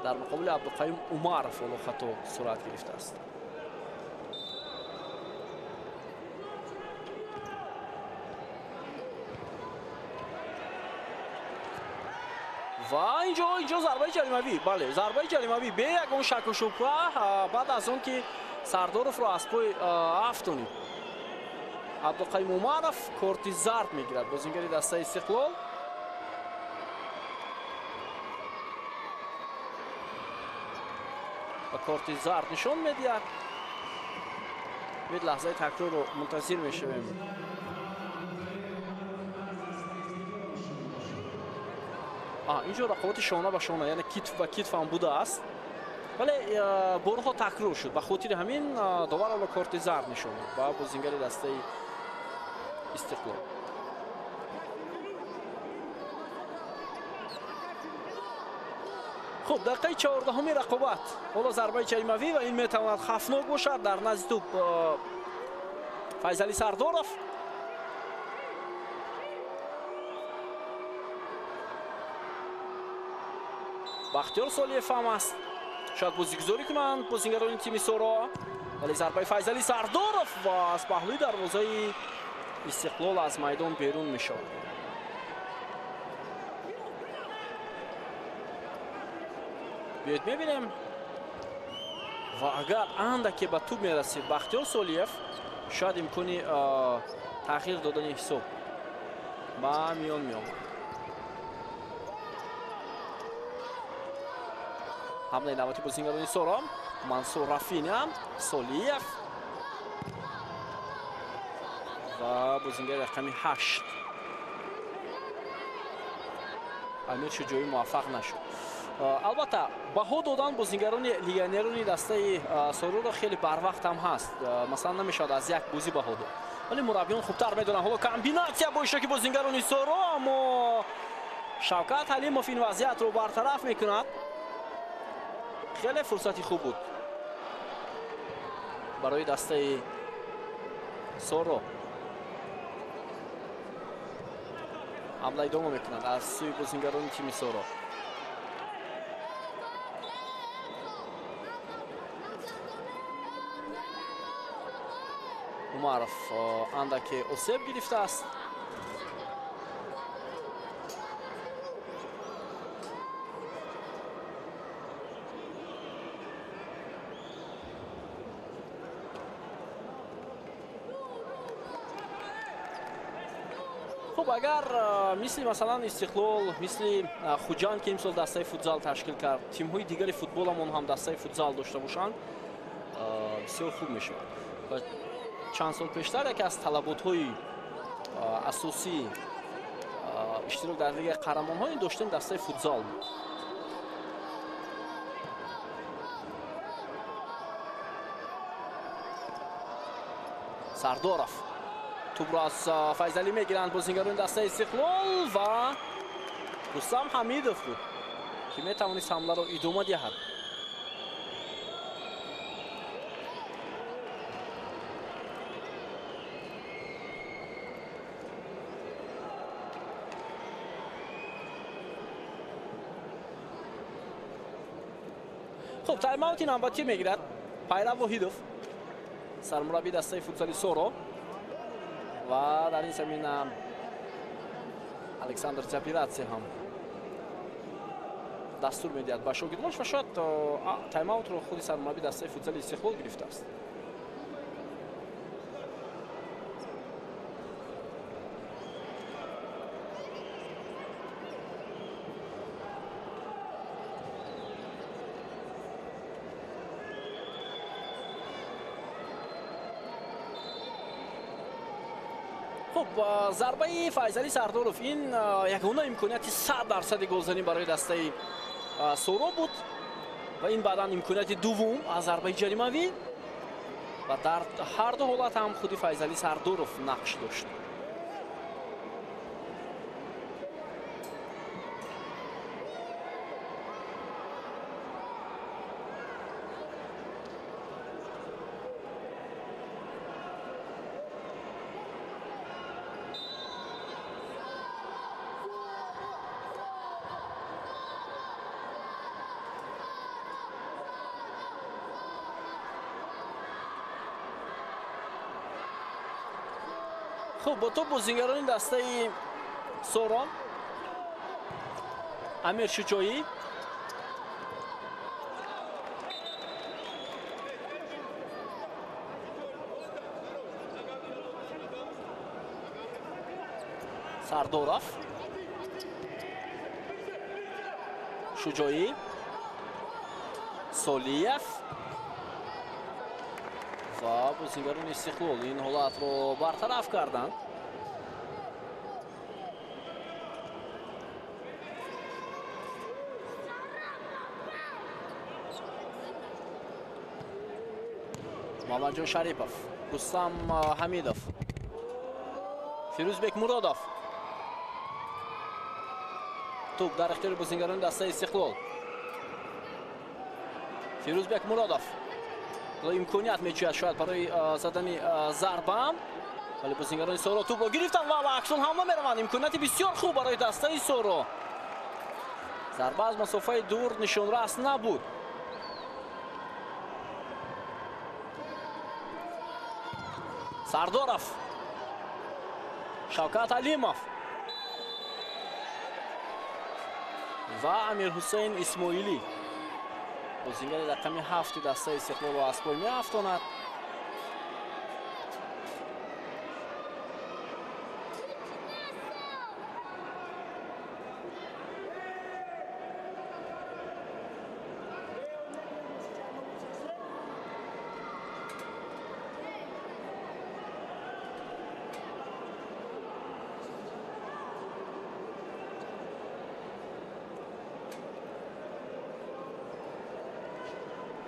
Дар муқобили Абдуқаюм Умаров ҳоло хато сурат гирифтааст. Ва инҷо зарбаи ҷаримавӣ. Бале, зарбаи ҷаримавӣ бе ягон шаку шубҳа баъд аз он ки Сардоровро аз пой афтонид. Абдуқаюм Умаров корти зард мегирад бозингари дастаи Истиқлол. Ва корти зард нишон медиҳад. Бид лаҳзаи такрорро мунтазир мешавем. Инҷо рақобати шона ба шона, яъне китф ба китф ҳам будааст, вале борҳо такрор шуд. Ба хотири ҳамин довар ҳоло корти зард нишон дод ба бозингари дастаи Истиқлол. Хуб, дақиқаи 14-уми рақобат. Ҳоло зарбаи ҷаримавӣ ва ин метавонад хавфнок бошад. Дар назди тӯб Файзалӣ Сардоров. Бахтиёр Солиев ҳам аст. Шояд бозигузорӣ кунанд бозингарони тими Соро. Вале зарбаи Файзалӣ Сардоров ва аз паҳлӯи дарвозаи Истиқлол аз майдон берун мешавад. Биёед мебинем. Ва агар андаке ба тӯб мерасид Бахтиёр Солиев, шояд имкони тағйир додани ҳисоб ба миён меомад. Ҳамлаи навбати бозингарони Соро. Мансур Рафиня, Солиев ва бозингари рақами 8 Амир Шуҷоӣ муваффақ нашуд. Албатта, баҳо додан бозингарони легионерони дастаи Сороро хеле барвақт ҳам ҳаст. Масалан, намешавад аз як бозӣ баҳо дод. Вале мураббиён хубтар медонанд. Ҳоло комбинатсия бо иштироки бозингарони Соро, аммо Шавкат Ҳалимов ин вазъиятро бартараф мекунад. Хеле фурсати хуб буд барои дастаи Соро. Ҳамла идома мекунад аз сӯи бозингарони тими Соро. Умаров андаке осеб гирифтааст. Хуб, агар мисли масалан Истиқлол, мисли Хуҷанд, ки имсол дастаи футзал ташкил кард, тимҳои дигари футболамон ҳам дастаи футзал дошта бошанд, бисёр хуб мешавад. Чанд сол пештар яке аз талаботҳои асосии иштирок дар лигаи қаҳрамонҳо ин доштани дастаи футзал буд. Сардоров тӯбро аз Файзалӣ мегиранд бозингарони дастаи Истиқлол ва Рустам Ҳамидов буд, ки метавонист ҳамларо идома диҳад. Хуб, тайм-аути навбатӣ мегирад Пайрав Воҳидов, сармураббии дастаи футзали Соро. Ва дар ин замина Александр Ҷапиратсе ҳам дастур медиҳад ба шогирдонаш ва шояд тайм-аутро худи сармураббии дастаи футзали Истиқлол гирифтааст. Хуб, зарбаи Файзалӣ Сардоров ин ягона имконияти 100% голзанӣ барои дастаи Соро буд ва ин баъдан имконияти дуввум аз зарбаи ҷаримавӣ ва дар ҳар ду ҳолат ҳам худи Файзалӣ Сардоров нақш дошт. Хуб, бо топ бозингарони дастаи Соро Амир Шуҷоӣ, Сардоров, Шуҷоӣ, Солиев ва бозингарони Истиқлол ин ҳолатро бартараф карданд. Мамаджон Шарипов, Рустам Ҳамидов, Фирӯзбек Муродов. Тӯб дар ихтиёри бозингарони дастаи Истиқлол. Фирӯзбек Муродов имконият меҷӯяд шояд барои задани зарба, вале бозингарони Соро тӯбро гирифтанд ва ба аксун ҳамла мераванд. Имконияти бисёр хуб барои дастаи Соро. Зарба аз масофаи дур нишонрас набуд. Сардоров, Шавкат Алимов ва Амирҳусейн Исмоилӣ, бозингари рақами 7 дастаи Истиқлолро аз пой меафтонад.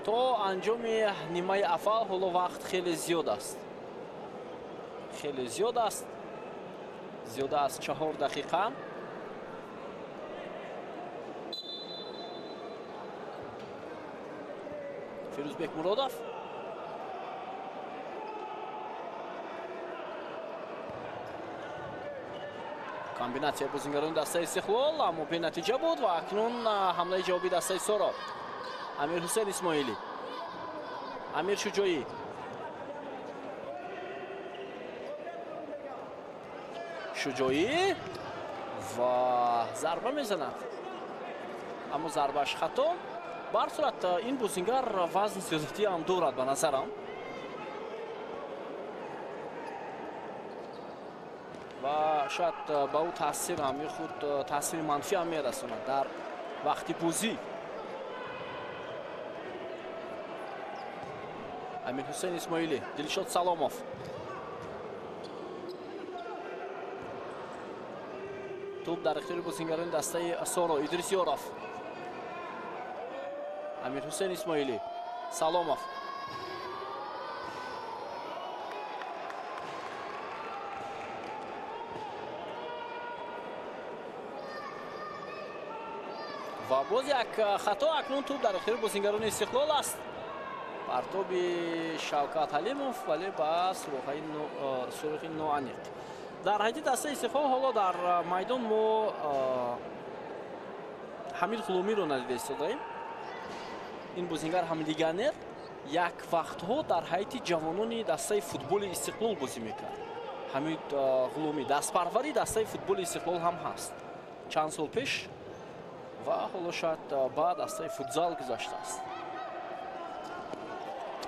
То анҷоми нимаи аввал ҳоло вақт хеле зиёд аст, хеле зиёд аст, зиёда аз 4 дақиқа. Фирӯзбек Муродов комбинатсияи бозингарони дастаи Истиқлол, аммо бенатиҷа буд ва акнун ҳамлаи ҷавобии дастаи Соро. Амирҳусейн Исмоилӣ, Амир Шуҷоӣ, Шуҷоӣ ва зарба мезанад, аммо зарбааш хато. Ба ҳар сурат ин бозингар вазни зиёдатӣ ҳам дорад ба назарам ва шояд ба ӯ таъсир ҳам ё худ таъсири манфӣ ҳам мерасонад дар вақти бозӣ. Амирҳусейн Исмоилӣ, Дилшод Саломов, тӯб дар ихтиёри бозингарони дастаи Соро. Идрис Ёров, Амирҳусейн Исмоилӣ, Саломов. Ва боз як хато. Акнун тӯб дар ихтиёри бозингарони Истиқлол аст. Партоби Шавкат Ҳалимов, вале ба сурохи ноаниқ. Дар ҳайати дастаи Истиқлол ҳоло дар майдон мо Ҳамид Ғуломиро надида истодаем. Ин бозингар ҳам легионер, як вақтҳо дар ҳайати ҷавонони дастаи футболи Истиқлол бозӣ мекард. Ҳамид Ғуломӣ дастпарвари дастаи футболи Истиқлол ҳам ҳаст чанд сол пеш ва ҳоло шояд ба дастаи футзал гузаштааст.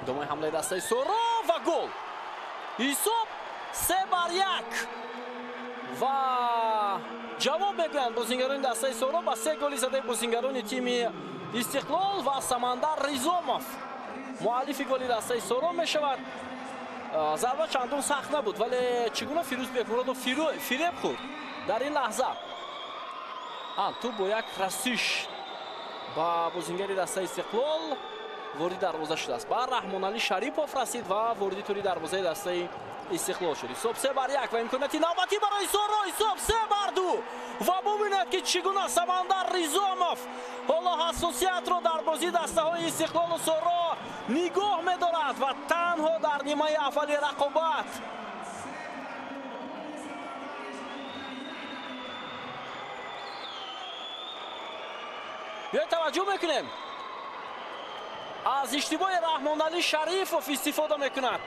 Идомаи ҳамлаи дастаи Соро ва гол. Ҳисоб 3-1 ва ҷавоб мегӯянд бозингарони дастаи Соро ба 3 голи задаи бозингарони тими Истиқлол ва Самандар Ризомов муаллифи голи дастаи Соро мешавад. Зарба чандон сахт набуд, вале чӣ гуна Фирӯзбек Муродов фиреб хӯрд дар ин лаҳза. Тӯб бо як расиш ба бозингари дастаи Истиқлол вориди дарвоза шудааст. Ба Раҳмоналӣ Шарипов расид ва вориди тури дарвозаи дастаи Истиқлол шуд. Ҳисоб 3-1 ва имконияти навбатӣ барои Соро. Ҳисоб 3-2 ва бубинед ки чӣ гуна Самандар Ризомов ҳоло ҳассосиятро дар бозии дастаҳои Истиқлолу Соро нигоҳ медорад ва танҳо дар нимаи аввали рақобат. Биёед таваҷҷӯҳ мекунем. Аз иштибоҳи Раҳмоналӣ Шарифов истифода мекунад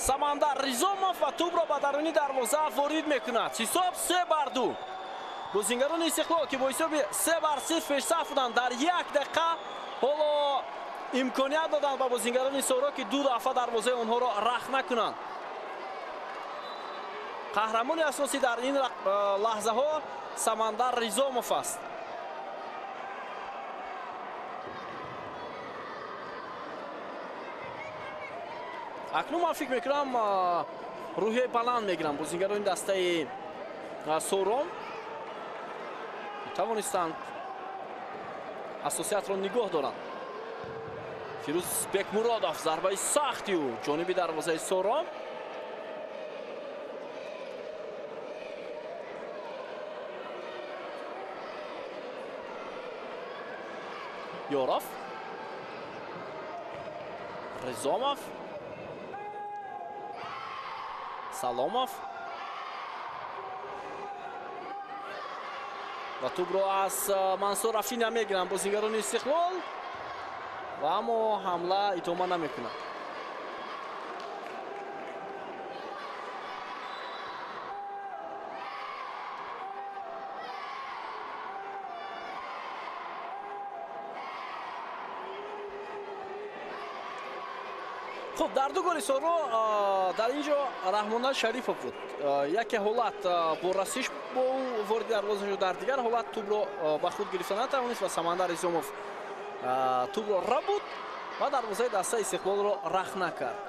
Самандар Ризомов ва тӯбро ба даруни дарвоза ворид мекунад. Ҳисоб 3-2. Бозингарони Истиқлол ки бо ҳисоби 3-0 пешсаф буданд, дар як дақиқа ҳоло имконият доданд ба бозингарони Соро ки ду дафъа дарвозаи онҳоро рахт накунанд. Қаҳрамони асосӣ дар ин лаҳзаҳо Самандар Ризомов аст. Акнун ман фикр мекунам рӯҳияи баланд мегиранд бозингарони дастаи Сорон. Тавонистанд ҳассосиятро нигоҳ доранд. Фирӯз Бекмуродов зарбаи сахти ӯ ҷониби дарвозаи Сорон. Ёров, Ризомов, Саломов ва тӯбро аз Мансур Рафиня мегиранд бозигарони Истиқлол ва аммо ҳамла идома намекунад. Хуб, дар ду голи Соро дар ин ҷо Раҳмонали Шарифов буд. Яке ҳолат бо расиш бо ӯ вориди дарвоза шуд, дар дигар ҳолат тӯбро ба худ гирифта натавонист ва Самандар Изомов тӯбро рабуд ва дарвозаи дастаи Истиқлолро рахна кард.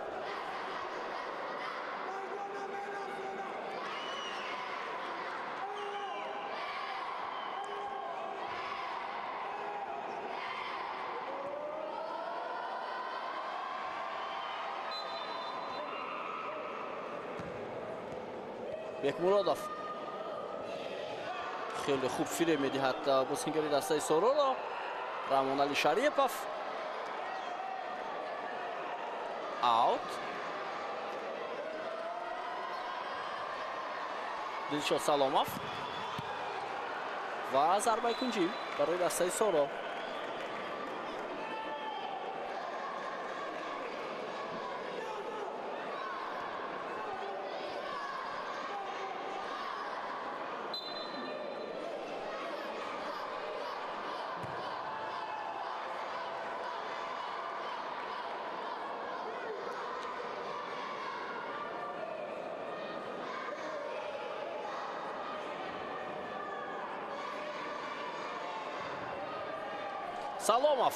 Бекмуродов хеле хуб фиреб медиҳад бозигари дастаи Сороро. Раҳмонали Шарипов аут. Дилшод Саломов ва зарбаи кунҷӣ барои дастаи Соро. Саломов.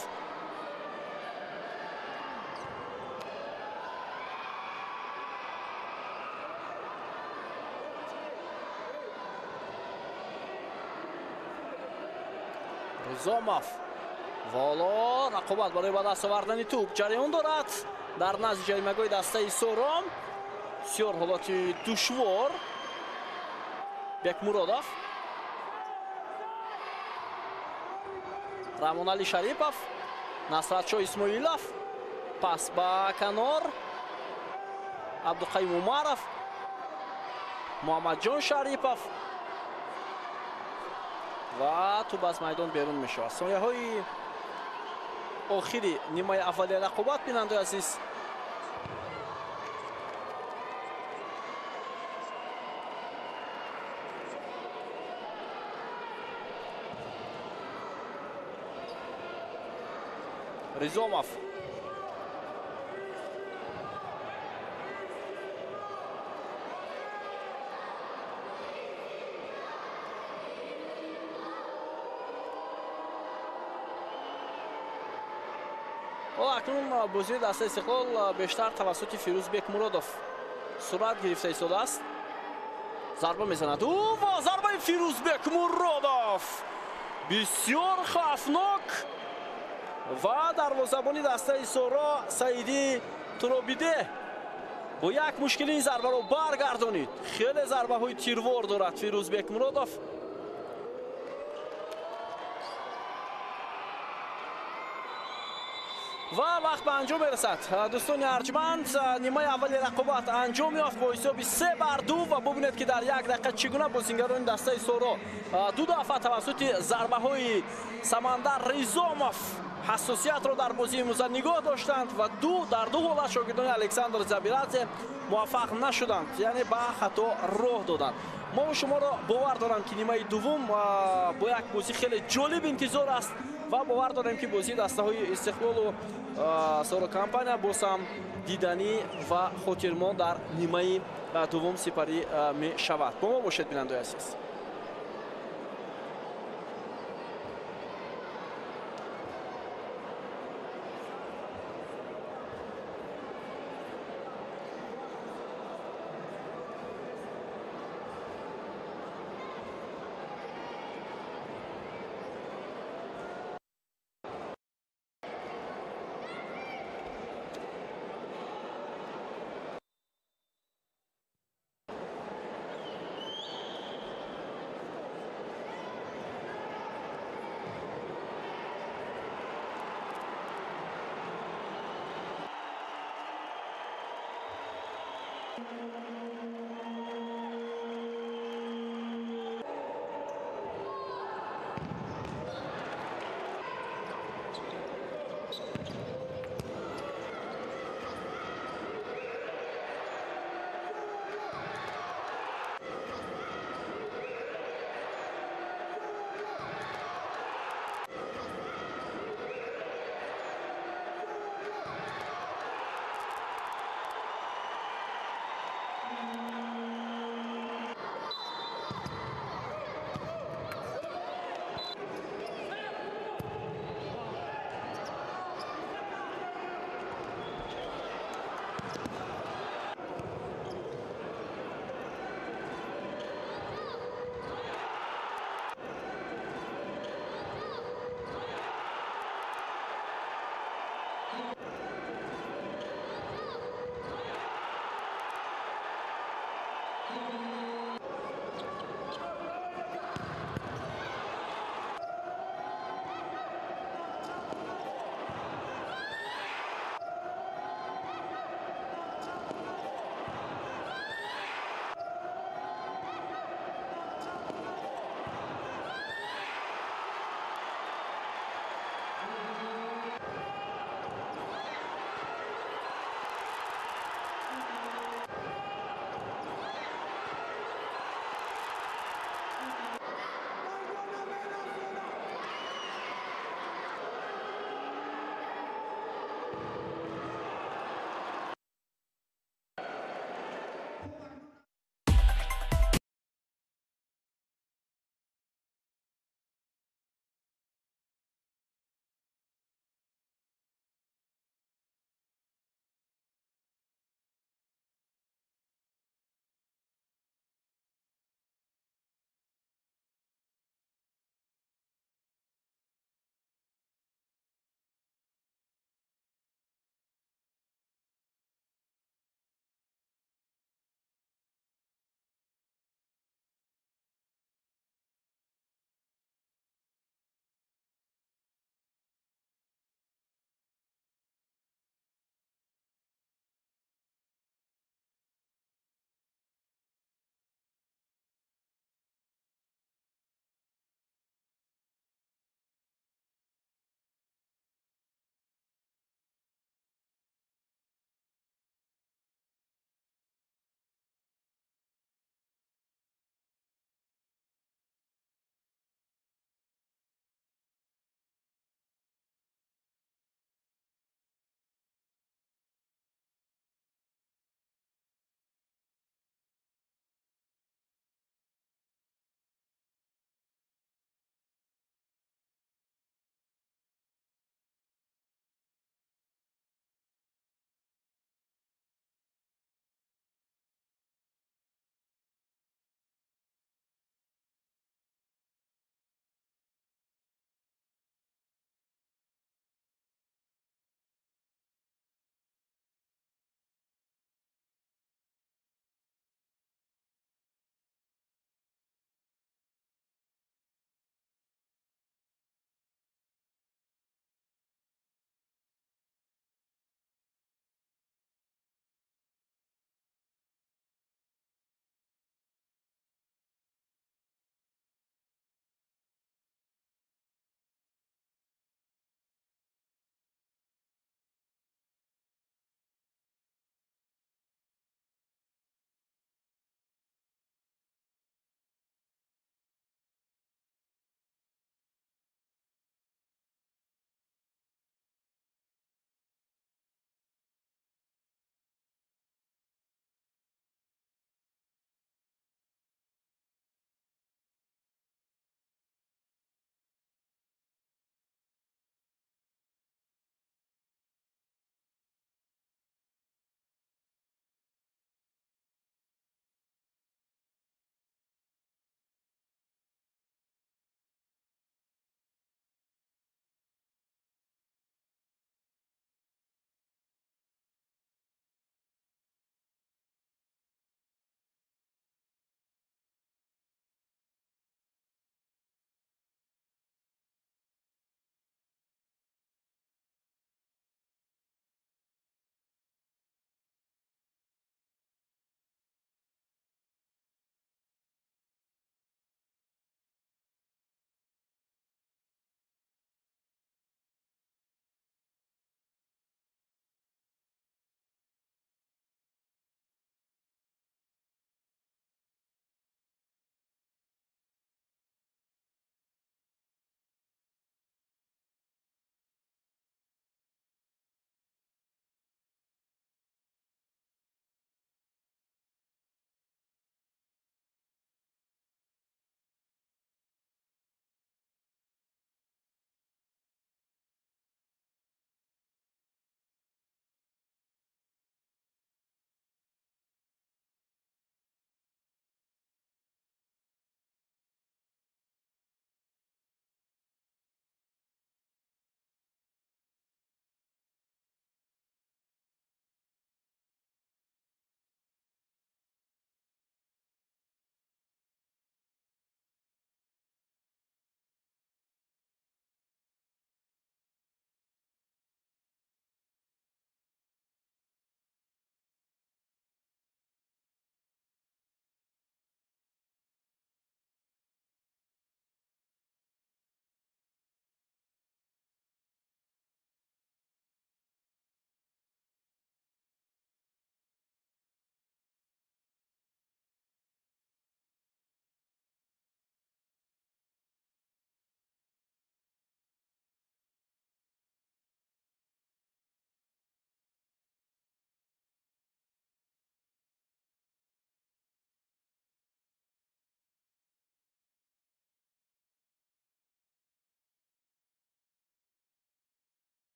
Ризомов. Воло рақобат барои ба даст овардани тӯб ҷараён дорад. Дар назди ҷаримагоҳи дастаи Сором бисёр ҳолати душвор. Бекмуродов, Раҳмонали Шарипов, Насратшо Исмоилов, пас ба канор, Абдуқаюм Умаров, Муҳаммадҷон Шарипов ва тӯб аз майдон берун мешавад. Сонияҳои охири нимаи аввали рақобат, бинандаи азиз. Ризомов. Акнун бозии дастаи Истиқлол бештар тавассути Фирӯз Бекмуродов сурат гирифта истодааст. Зарба мезанад ӯ ва зарбаи Фирӯз Бекмуродов бисёр хавфнок ва дарвозабони дастаи Соро Саидӣ Туробиде бо як мушкили ин зарбаро баргардонид. Хеле зарбаҳои тирвор дорад Фирӯз Бекмуродов. Ва вақт ба анҷом мерасад. Дӯстони арҷманд, нимаи аввали рақобат анҷом ёфт бо ҳисоби 3-2 ва бубинед ки дар як дақиқа чӣ гуна бозингарони дастаи Соро ду дафъа тавассути зарбаҳои Самандар Ризомов ҳассосиятро дар бозии имрӯза нигоҳ доштанд ва дар ду ҳолат шогирдони Александр Забирадзе муваффақ нашуданд, яъне ба хато роҳ доданд. Мо шуморо бовар дорам ки нимаи дуввум бо як бозӣ хеле ҷолиб интизор аст ва бовар дорем ки бозии дастаҳои Истиқлолу Соро компания боз ҳам диданӣ ва хотирмон дар нимаи дуввум сипарӣ мешавад. Бо мо бошед, бинандаи азиз.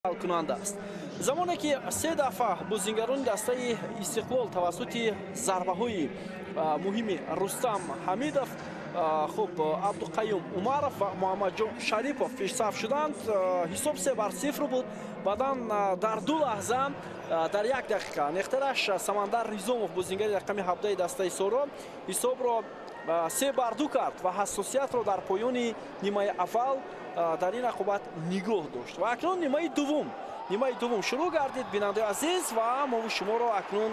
Ҳалкунанда аст. Замоне ки се дафъа бозингарони дастаи Истиқлол тавассути зарбаҳои муҳими Рустам Ҳамидов, хуб, Абдуқаюм Умаров ва Муҳаммадҷон Шарипов пешсаф шуданд, ҳисоб 3-0 буд. Баъдан дар ду лаҳза, дар як дақиқа нехтараш, Самандар Ризомов, бозингари рақами 17 дастаи Соро, ҳисобро 3-2 кард ва ҳассосиятро дар поёни нимаи аввал дар ин рақобат нигоҳ дошт. Ва акнун нимаи дуввум шурӯъ гардид, бинандаи азиз, ва мову шуморо акнун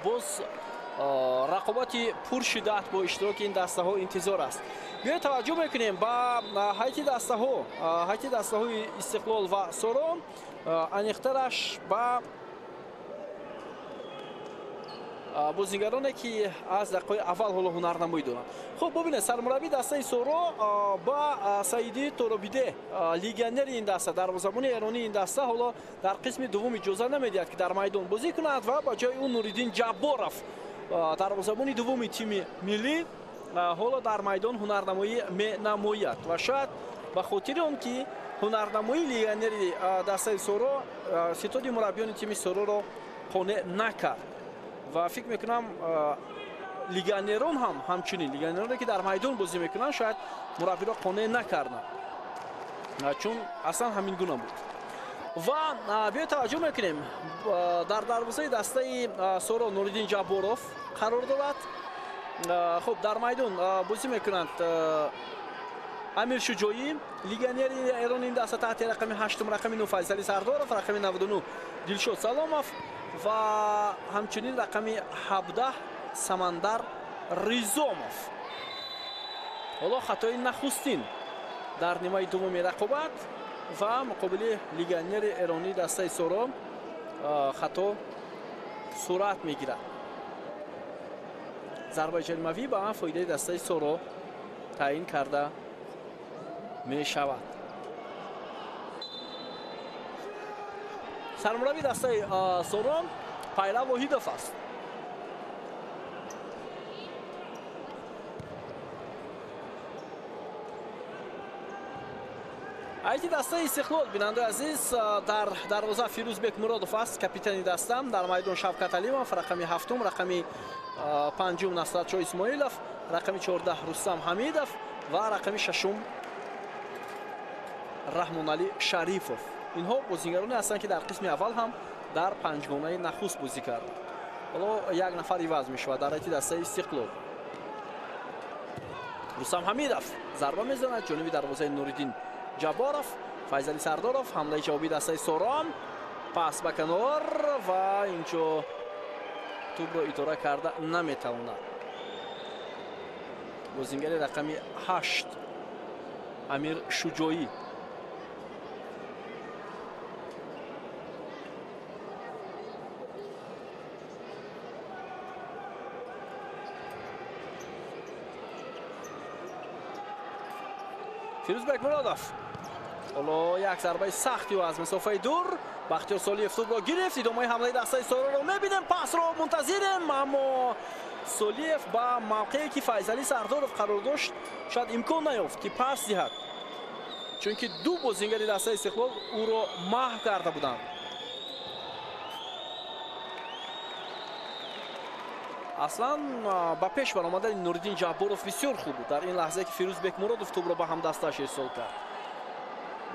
боз рақобати пуршиддат бо иштироки ин дастаҳо интизор аст. Биёед, таваҷҷӯҳ мекунем ба ҳайати дастаҳо, ҳайати дастаҳои Истиқлол ва Соро, аниқтараш ба бозингароне, ки аз дақиқаи аввал ҳоло ҳунарнамоӣ доранд. Хуб, бубинед, сармураббии дастаи Соро ба Саиди Торобиде, легионери ин даста, дарвозабони эронии ин даста, ҳоло дар қисми дуввум иҷоза намедиҳад, ки дар майдон бозӣ кунад, ва ба ҷои ӯ Нуриддин Ҷабборов, дарвозабони дуввуми тими миллӣ, ҳоло дар майдон ҳунарнамоӣ менамояд. Ва шояд ба хотири он ки ҳунарнамоии легионери дастаи Соро ситоди мураббиёни тими Сороро қонеъ накард. Ва фикр мекунам, легионерон ҳам, ҳамчунин легионероне, ки дар майдон бозӣ мекунанд, шояд мураббиро қонеъ накарданд, чун аслан ҳамин гуна буд. Ва биё, таваҷҷӯҳ мекунем, дар дарвозаи дастаи Соро Нуриддин Ҷабборов қарор дорад. Хуб, дар майдон бозӣ мекунанд Амир Шуҷоӣ, легионери эрони ин даста, таҳти рақами ҳаштум, рақами 9 Файзали Сардоров, рақами 99 Дилшод Саломов ва ҳамчунин рақами 17 Самандар Ризомов. Ҳоло хатои нахустин дар нимаи дуввуми рақобат ва муқобили легионери эронии дастаи Соро хато сурат мегирад. Зарбаи ҷаримавӣ ба фоидаи дастаи Соро таъин карда мешавад. Сармурабби дастаи Соро Пайрав Воҳидов аст. Ҳайати дастаи Истиқлол, бинандаи азиз, дар дарвоза Фирӯзбек Муродов аст, капитани даста. Дар майдон Шавкат Алимов, рақами ҳафтум, рақами панҷум Насратшо Исмоилов, рақами 14 Рустам Ҳамидов ва рақами шашум Раҳмоналӣ Шарифов. Инҳо бозингароне ҳастанд, ки дар қисми аввал ҳам дар панҷгонаи нахуст бозӣ карданд. Ҳоло як нафар иваз мешавад дар ҳайати дастаи Истиқлол. Рустам Ҳамидов зарба мезанад ҷониби дарвозаи Нуриддин Ҷабборов. Файзали Сардоров, ҳамлаи ҷавобии дастаи Сорон, пас ба канор, ва инҷо тӯбро идора карда наметавонад бозингари рақами 8 Амир Шуҷоӣ. Фирӯзбек Муродов, ҳоло як зарбаи сахти ӯ аз масофаи дур. Бахтиёр Солиев тӯбро гирифт. Идомаи ҳамлаи дастаи Сороро мебинем, пасро мунтазирем, аммо Солиев ба мавқее ки Файзалӣ Сардоров қарор дошт, шояд имкон наёфт, ки пас диҳад, чунки ду бозингари дастаи Истиқлол ӯро маҳв карда буданд. Аслан ба пеш баромадани Нуриддин Ҷабборов бисёр хуб буд дар ин лаҳзае, ки Фирӯзбек Муродов тӯбро ба ҳамдастааш ирсол кард,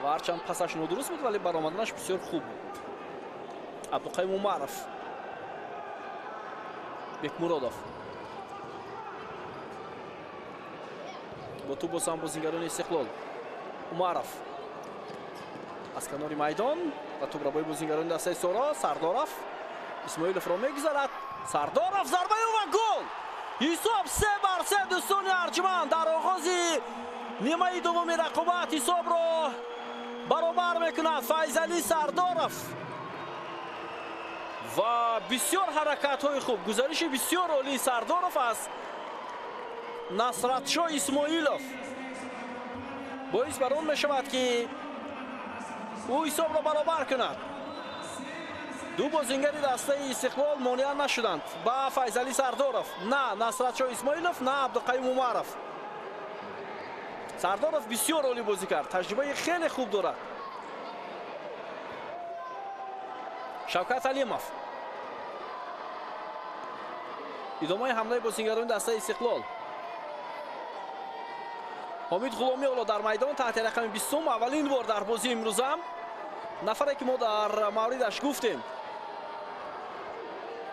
ва ҳарчанд пасаш нодуруст буд, вале баромаданаш бисёр хуб буд. Абдуқаюм Умаров, Бекмуродов бо тӯб, боз ҳам бозингарони Истиқлол. Умаров аз канори майдон ва тӯбрабои бозингарони дастаи Соро. Сардоров Исмоиловро мегузарад. Сардоров, зарбаи ӯ ва гол! Ҳисоб 3-3, дӯстони арҷманд. Дар оғози нимаи дуввуми рақобат ҳисобро баробар мекунад Файзалӣ Сардоров. Ва бисёр ҳаракатҳои хуб, гузариши бисёр олии Сардоров аз Насратшо Исмоилов боис бар он мешавад, ки ӯ ҳисобро баробар кунад. Ду бозингари дастаи Истиқлол монеа нашуданд ба Файзалӣ Сардоров: на Насратшо Исмоилов, на Абдуқаюм Умаров. Сардоров бисёр олӣ бозӣ кард, таҷрибаи хеле хуб дорад. Шавкат Алимов. Идомаи ҳамлаи бозингарони дастаи Истиқлол. Ҳомид Ғуломӣ ҳоло дар майдон таҳти рақами 20, аввалин бор дар бозии имрӯзам. Нафаре ки мо дар мавридаш гуфтем,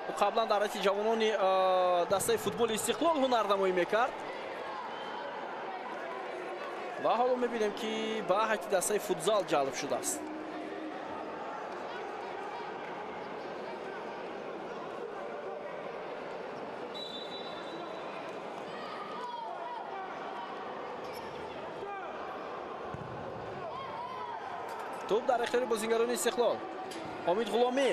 ӯ қаблан дар ҳайати ҷавонони дастаи футболи Истиқлол ҳунарнамоӣ мекард ва ҳоло мебинем ки ба ҳайати дастаи футзал ҷалб шудааст. Тӯб дар ихтиёри бозингарони Истиқлол. Ҳомид Ғуломӣ,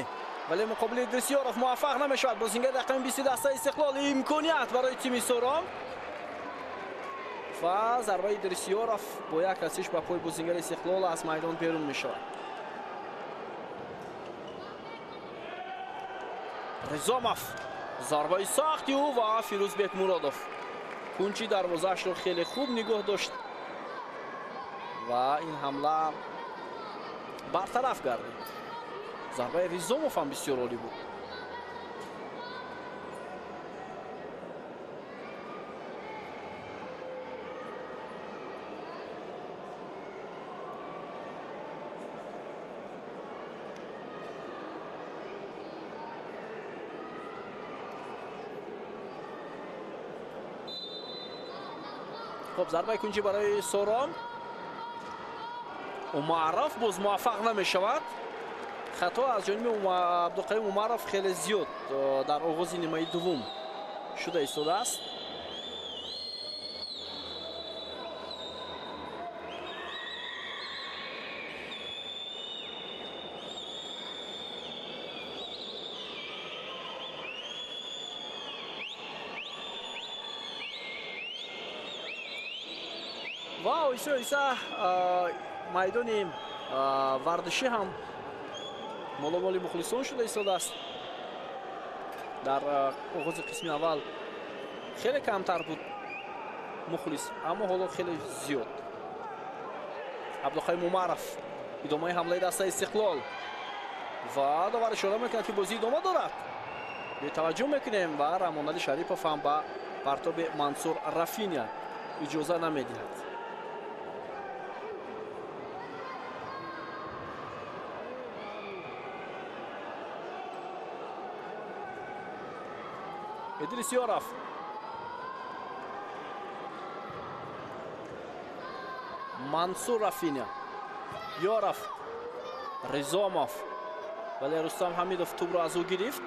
вале муқобили Идрисёров муваффақ намешавад. Бозингари рақами 20 дастаи Истиқлол, имконият барои тими Сорон ва зарбаи Идрисёров бо як расиш ба пои бозингари Истиқлол аз майдон берун мешавад. Ризомов, зарбаи сахти ӯ ва Фирӯзбек Муродов кунчи дарвозаашро хеле хуб нигоҳ дошт ва ин ҳамла бартараф гардид. Зарбаи Ризомов ҳам бисёр олӣ буд. Хуб, зарбаи кунҷӣ барои Сорон. Умаров боз муваффақ намешавад. Хато аз ҷониби Абдуқаюм Умаров хеле зиёд дар оғози нимаи дуввум шуда истодааст. Ва оҳиста оҳиста майдони варзишӣ ҳам моломоли мухлисон шуда истодааст. Дар оғози қисми аввал хеле камтар буд мухлис, аммо ҳоло хеле зиёд. Абдуқаюм Умаров, идомаи ҳамлаи дастаи Истиқлол ва довар ишора мекунад, ки бозӣ идома дорад. Бетаваҷҷӯҳ мекунем ва Раҳмонали Шарипов ҳам ба партоби Мансур Рафиня иҷоза намедиҳад. Идрисёров. Мансур Рафиня. Ёров. Ризомов. Вале Рустам Ҳамидов тӯбро аз ӯ гирифт.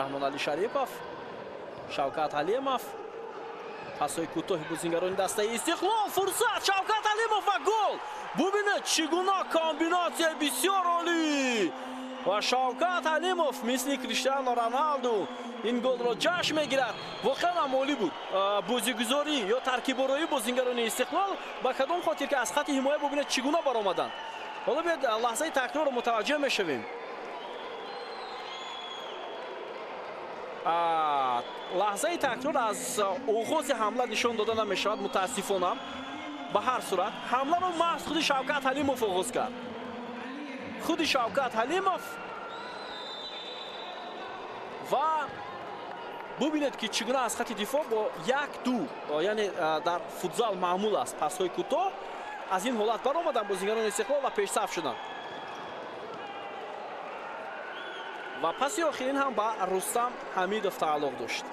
Раҳмонали Шарипов, Шавкат Ҳалимов, пасҳои кӯтоҳи бозингарони дастаи Истиқлол, фурсат, Шавкат Ҳалимов ва гол! Бубинед, чӣ гуна комбинатсияи бисёр олӣ! Ва Шавкат Ҳалимов мисли Криштиану Роналду ин голро ҷашн мегирад. Воқеан ҳам олӣ буд. Бозигузорӣ ё таркибороии бозингарони Истиқлол ба кадом хотир ки аз хати ҳимоя бубинед чӣ гуна баромаданд. Ҳоло биёед лаҳзаи такрорро мутаваҷҷеҳ мешавем. Лаҳзаи такрор аз оғози ҳамла нишон дода намешавад, мутаассифона. Ба ҳар сурат ҳамларо маҳз худи Шавкат Ҳалимов оғоз кард. Худи Шавкат Ҳалимов ва бубинед ки чӣ гуна аз хати дифоъ бо 1-2, яъне дар футзал маъмул аст пасҳои кӯтоҳ, аз ин ҳолат баромаданд бозингарони Истиқлол ва пешсаф шуданд. Ва паси охирин ҳам ба Рустам Ҳамидов тааллуқ дошт.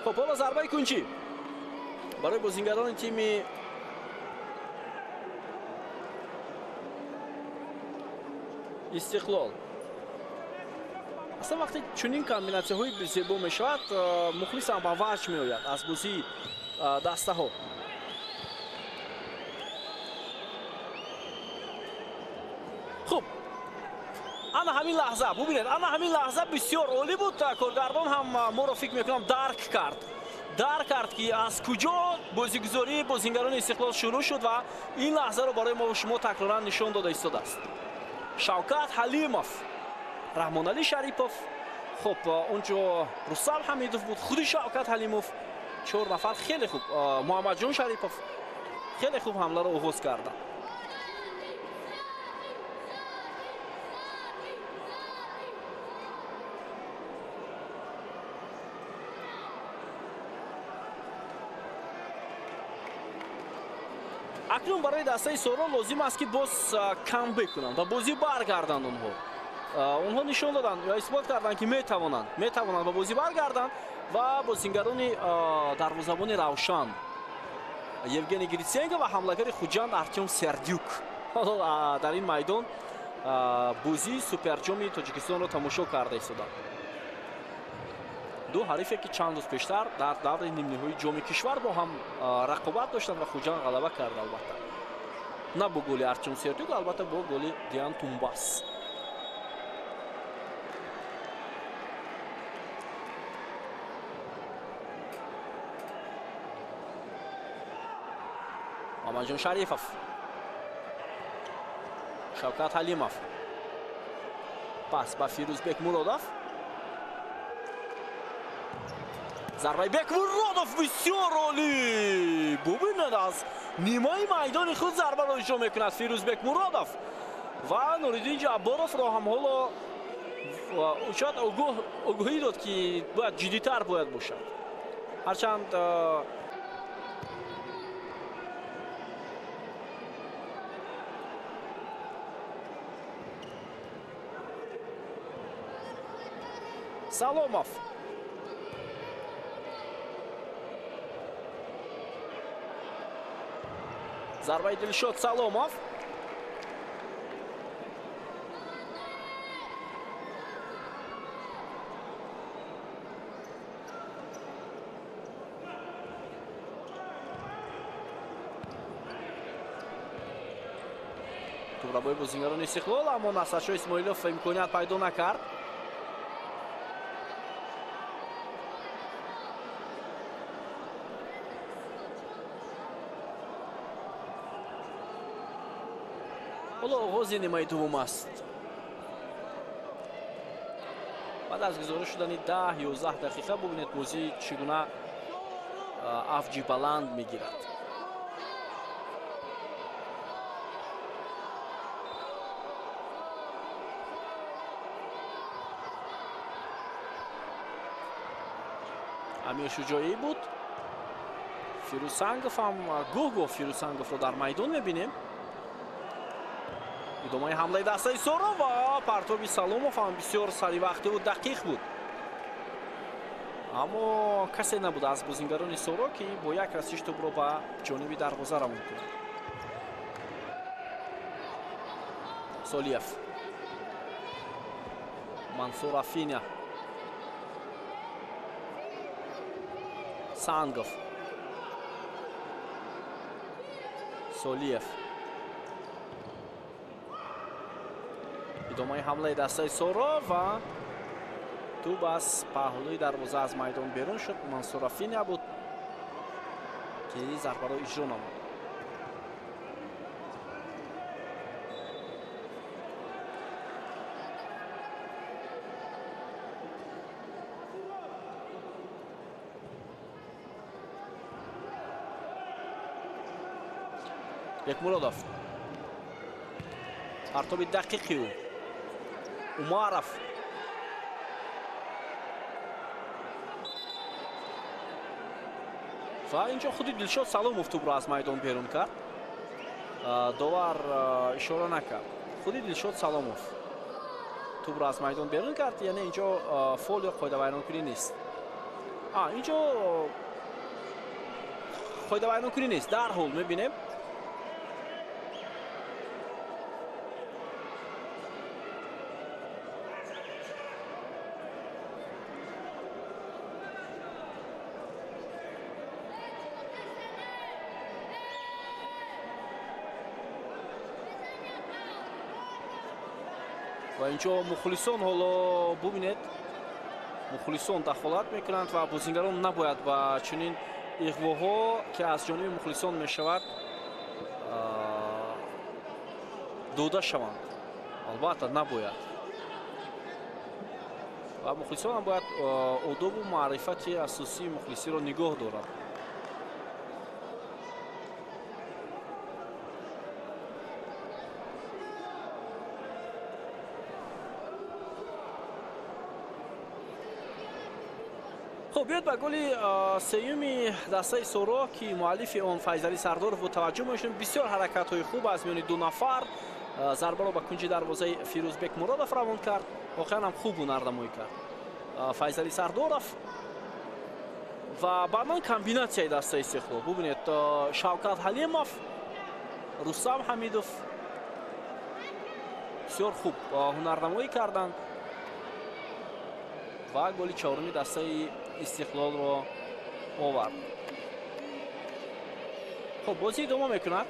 Хуб, ҳоло зарбаи кунҷӣ барои бозингарони тими Истиқлол. Аслан вақте чунин комбинатсияҳои зебо мешавад, мухлис ҳам ба ваҷд меояд аз бозии дастаҳо. Хуб, ана ҳамин лаҳза бубинед, ана ҳамин лаҳза бисёр олӣ буд. Коргардон ҳам моро фикр мекунам дарк кард. Дарк кард, ки аз куҷо бозигузории бозингарони Истиқлол шурӯъ шуд ва ин лаҳзаро барои мо шумо такроран нишон дода истодааст. Шавкат Ҳалимов, Раҳмоналӣ Шарипов, хуб, онҷо Рустам Ҳамидов буд, худи Шавкат Ҳалимов, 4 нафар хеле хуб, Муҳаммадҷон Шарипов хеле хуб ҳамларо оғоз карданд. Акнун барои дастаи Соро лозим аст, ки боз камбек кунанд ва бозӣ баргарданд. Онҳо нишон доданд ва исбот карданд, ки метавонанд ба бозӣ баргарданд ва бозингарони дарвозабони Равшан Евгений Гриценко ва ҳамлагари Хуҷанд Артём Сердюк ҳоло дар ин майдон бозии суперҷоми Тоҷикистонро тамошо карда истоданд. Ду ҳарифе, ки чанд рӯз пештар дар давраи нимниҳоии ҷоми кишвар бо ҳам рақобат доштанд ва Хуҷанд ғалаба кард, албатта на бо голи Артём Сердюк, албатта бо голи Диан Тумбас. Мамаджон Шарифов, Шавкат Ҳалимов, пас ба Фирӯзбек Муродов. Зарбаи Бекмуродов бисёр олӣ! Бубинед, аз нимаи майдони худ зарбаро иҷро мекунад Фирӯзбек Муродов ва Нуриддин Ҷабборовро ҳам ҳоло шояд огоҳӣ дод, ки бояд ҷиддитар бояд бошад. Ҳарчанд Саломов, зарбаи Дилшод Саломов, тӯбрабои бозингарони Истиқлол, аммо Насршо Исмоилов имконият пайдо накард. Ҳоло оғози нимаи дуввум аст. Баъд аз гузориш шудани 10-11 дақиқа бубинед бозӣ чӣ гуна авҷи баланд мегирад. Амир Шуҷоӣ буд. Фирӯзсангов ҳам гоҳ-гоҳ Фирӯзсанговро дар майдон мебинем. Идомаи ҳамлаи дастаи Соро ва партоби Саломов ҳам бисёр саривақтиву дақиқ буд. Аммо касе набуд аз бозингарони Соро, ки бо як расиш тӯбро ба ҷониби дарвоза равон кунад. Солиев, Мансур Афиня, Сангов, Солиев. Идомаи ҳамлаи дастаи Соро ва тӯб аз паҳлӯи дарвоза аз майдон берун шуд. Мансур Афиня буд, ки зарбаро иҷро намуд. Бекмуродов, партоби дақиқи ӯ. Умаров, ва инҷо худи Дилшод Саломов тӯбро аз майдон берун кард. Довар ишора накард. Худи Дилшод Саломов тӯбро аз майдон берун кард, яъне инҷо фол ё қоидавайронкунӣ нест. Инҷо қоидавайронкунӣ нест. Дарҳол мебинем. Ва инҷо мухлисон ҳоло бубинед, Мухлисон дахолат мекунанд ва бозингарон набояд ба чунин иғвоҳо, ки аз ҷониби мухлисон мешавад, дода шаванд. Албатта набояд. Ва мухлисон ҳам бояд одобу маърифати асосии мухлисиро нигоҳ доранд. Хуб, биёед ба голи сеюми дастаи Соро, ки муаллифи он Файзалӣ Сардоров буд, таваҷҷӯҳ мешунем. Бисёр ҳаракатҳои хуб аз миёни ду нафар. Зарбаро ба кунҷи дарвозаи Фирӯзбек Муродов равон кард. Воқеан ҳам хуб ҳунарнамоӣ кард Файзалӣ Сардоров. Ва баъдан комбинатсияи дастаи Истиқлол. Бубинед, Шавкат Ҳалимов, Рустам Ҳамидов бисёр хуб ҳунарнамоӣ карданд ва голи чоруми дастаи Истиқлолро овард. Хуб, бозӣ идома мекунад.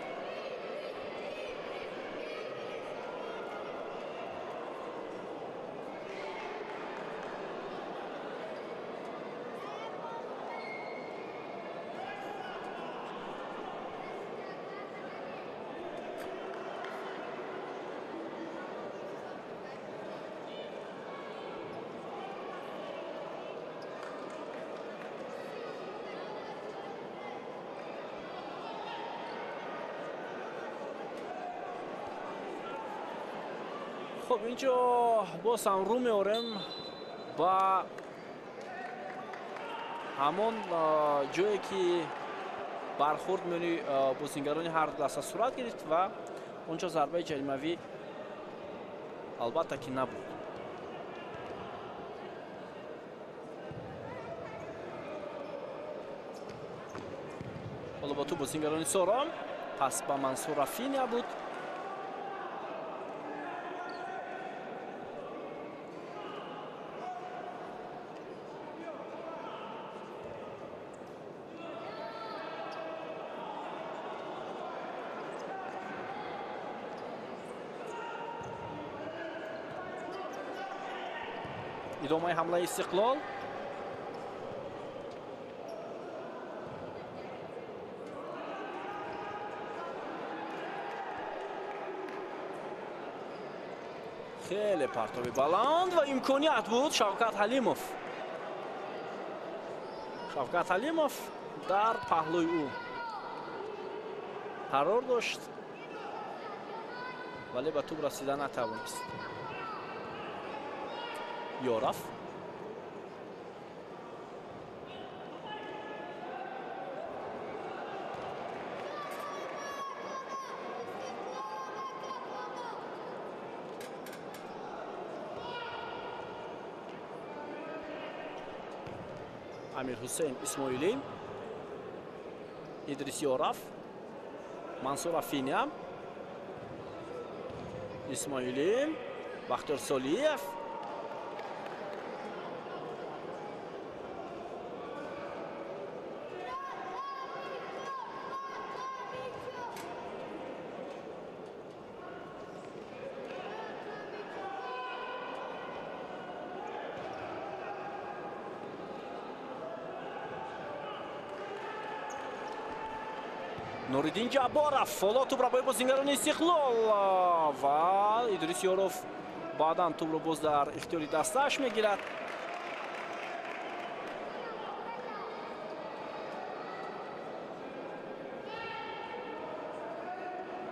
Хуб, инҷо боз ҳам рӯ меорем ба ҳамон ҷое, ки бархӯрд миёни бозингарони ҳар даста сурат гирифт ва онҷо зарбаи ҷаримавӣ албатта ки набуд. Ҳоло бо ту бозингарони Соро, пас ба Мансур Рафиня буд. Идомаи ҳамлаи Истиқлол. Хеле партоби баланд ва имконият буд. Шавкат Ҳалимов. Шавкат Ҳалимов дар паҳлӯи ӯ қарор дошт, вале ба тӯб расида натавонист. Ёров. Амир Ҳусейн Исмоилӣ, Идрис Ёров, Мансур Рафиня, Исмоилӣ, Бахтиёр Солиев. Нуриддин Ҷабборов ҳоло тӯбро бо бозингарони Истиқлол ва Идрис Ёров баъдан тӯбро боз дар ихтиёри дастааш мегирад.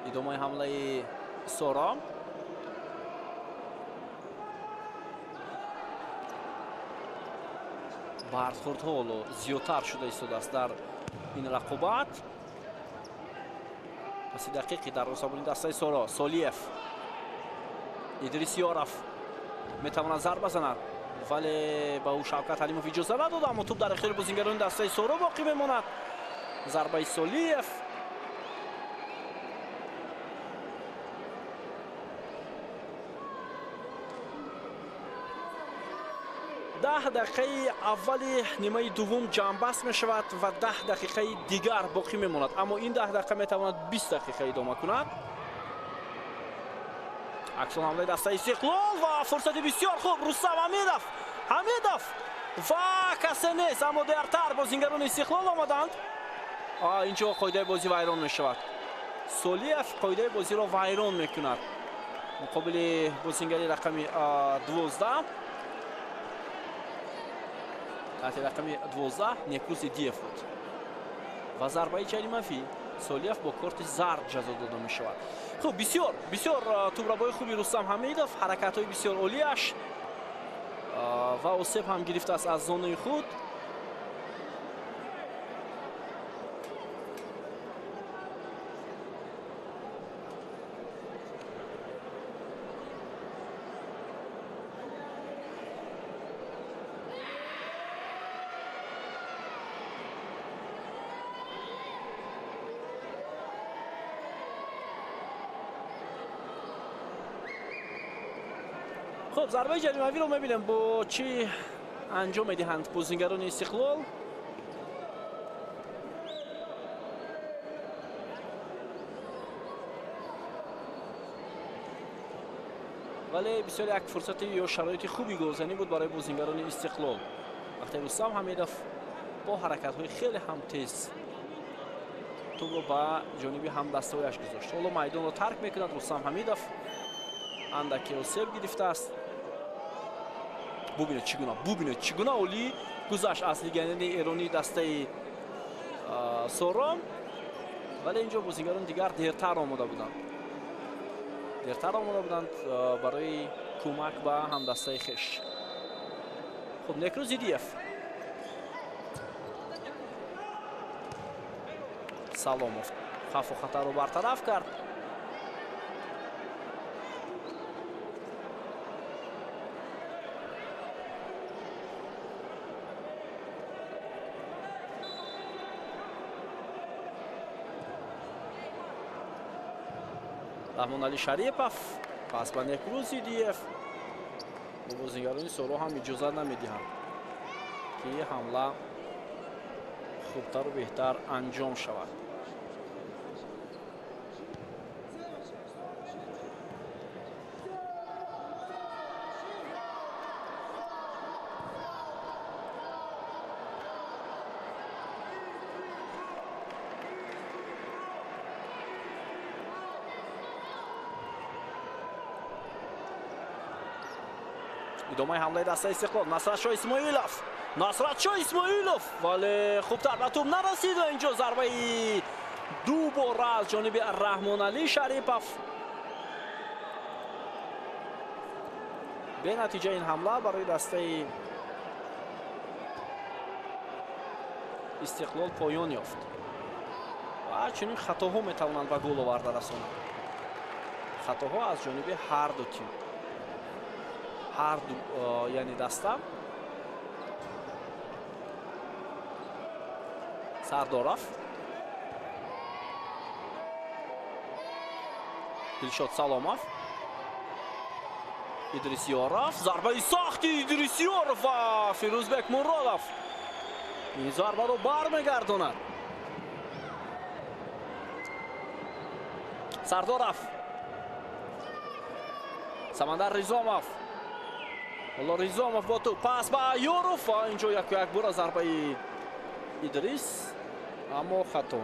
Идомаи ҳамлаи Соро. Бархӯрдҳо ҳоло зиёдтар шуда истодааст дар ин рақобат. Паси дақиқи дарвозабони дастаи Соро, Солиев, Идрис Ёров метавонад зарба занад, вале ба ӯ Шавкат Ҳалимов иҷоза надод, аммо тӯб дар ихтиёри бозингарони дастаи Соро боқӣ мемонад. Зарбаи Солиев. 10 дақиқаи аввали нимаи дуввум ҷамъбаст мешавад ва 10 дақиқаи дигар боқӣ мемонад, аммо ин 10 дақиқа метавонад 20 дақиқа идома кунад. Аксун ҳамлаи дастаи Истиқлол ва фурсати бисёр хуб. Рустам Ҳамидов Ҳамидов ва касе нест, аммо дертар бозингарони Истиқлол омаданд. Инҷо қоидаи бозӣ вайрон мешавад. Солиев қоидаи бозиро вайрон мекунад муқобили бозингари рақами 12. Таҳти рақами 12 Некрӯз Идиев буд ва зарбаи ҷаримавӣ Солиев бо корти зард ҷазо дода мешавад. Хуб, бисёр бисёр тӯбрабои хуби Рустам Ҳамидов, ҳаракатҳои бисёр олиаш ва осеб ҳам гирифтааст аз зонаи худ. Хуб, зарбаи ҷаримавиро мебинем бо чӣ анҷом медиҳанд бозингарони Истиқлол. Вале бисёр як фурсати ё шароити хуби голзанӣ буд барои бозингарони Истиқлол. Вақте Рустам Ҳамидов бо ҳаракатҳои хеле ҳам тез тӯбро ба ҷониби ҳамдастаҳояш гузошт. Ҳоло майдонро тарк мекунад Рустам Ҳамидов. Андаке осеб гирифтааст. Бубинед чӣ гуна, бубинед чӣ гуна олӣ гузашт аз легионери эронии дастаи Сором. Вале инҷо бозингарон дигар дертар омода буданд. Дертар омода буданд барои кӯмак ба ҳамдастаи хеш. Хуб, Некрӯз Идиев. Саломов хавфу хатарро бартараф кард. Раҳмонали Шарипов пас ба Некрӯз Идиев. Бозингарони Соро ҳам иҷозат намедиҳанд, ки ҳамла хубтару беҳтар анҷом шавад. Идомаи ҳамлаи дастаи Истиқлол. Насратшо Исмоилов. Насратшо Исмоилов, вале хубтар ба тӯб нарасид ва инҷо зарбаи дубора аз ҷониби Раҳмонали Шарипов. Бенатиҷа ин ҳамла барои дастаи Истиқлол поён ёфт ва чунин хатоҳо метавонанд ба гол оварда расонанд. Хатоҳо аз ҷониби ҳар ду тим, ҳар ду яъне даста. Сардоров, Дилшод Саломов, Идрисёров, зарбаи сахти Идрисёров ва Фирӯзбек Муродов ин зарбаро бармегардонад. Сардоров, Самандар Ризомов. Ҳоло Ризомов бо тӯб пас ба Ёров ва инҷо яку як бора зарбаи Идрис, аммо хато.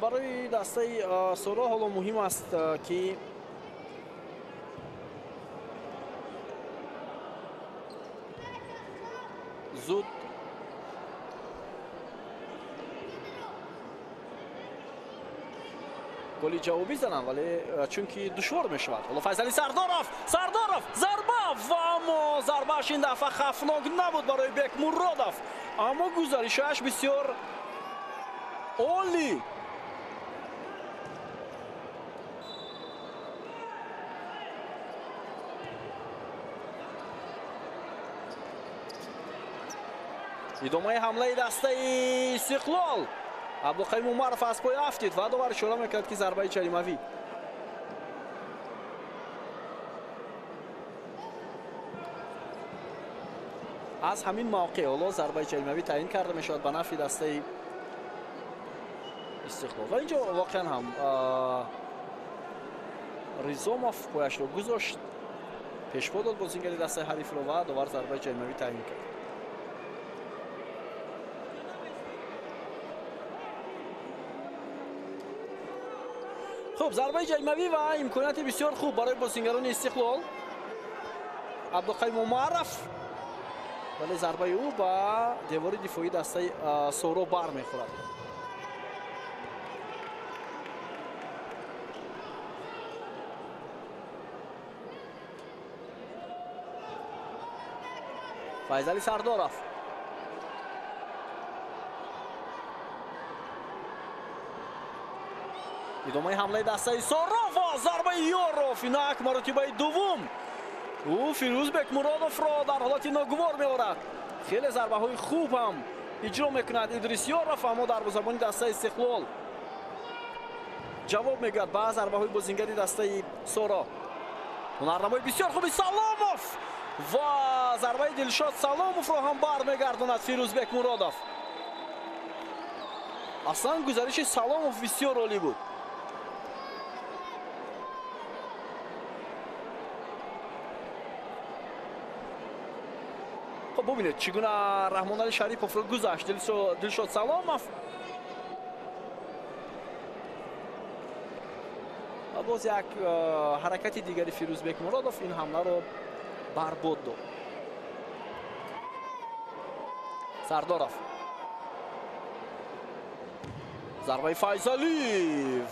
Барои дастаи Соро ҳоло муҳим аст, ки зуд голи ҷавобӣ зананд, вале чунки душвор мешавад. Ҳоло Файзали Сардоров, Сардоров зарба ва аммо зарбааш ин дафъа хавфнок набуд барои Бекмуродов, аммо гузаришаш бисёр олӣ. Идомаи ҳамлаи дастаи Истиқлол. Абдуқаюм Умаров аз пой афтид ва довар ишора мекард, ки зарбаи ҷаримавӣ. Аз ҳамин мавқеъ ҳоло зарбаи ҷаримавӣ таъин карда мешавад ба нафъи дастаи Истиқлол. Ва инҷо воқеан ҳам Ризомов пояшро гузошт, пешпо дод бозингари дастаи ҳарифро ва довар зарбаи ҷаримавӣ таъин кард. Хуб, зарбаи ҷаримавӣ ва имконияти бисёр хуб барои бозингарони Истиқлол. Абдуқаюм Умаров, вале зарбаи ӯ ба девори дифоии дастаи Соро бармехӯрад. Файзали Сардоров. Идомаи ҳамлаи дастаи Соро ва зарбаи Ёров. Инак маротибаи дуввум ӯ Фирӯз Бекмуродовро дар ҳолати ногувор меорад. Хеле зарбаҳои хуб ҳам иҷро мекунад Идрис Ёров, аммо дарвозабони дастаи Истиқлол ҷавоб мегӯяд ба зарбаҳои бозингари дастаи Соро. Ҳунарнамои бисёр хуби Саломов ва зарбаи Дилшод Саломовро ҳам бармегардонад Фирӯз Бекмуродов. Аслан гузариши Саломов бисёр олӣ буд. Хуб, бубинед чӣ гуна Раҳмонали Шариповро гузашт Дилшод Саломов. Ва боз як ҳаракати дигари Фирӯз Бекмуродов ин ҳамларо барбод дод. Сардоров. Зарбаи Файзалӣ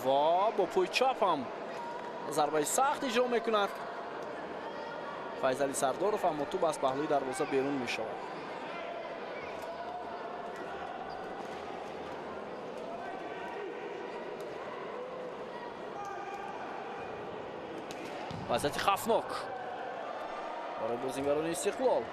ва бо пои чап ҳам зарбаи сахт иҷро мекунад Файзали Сардоров, аммо тӯб аз паҳлӯи дарвоза берун мешавад. Вазъияти хавфнок барои бозингарони Истиқлол.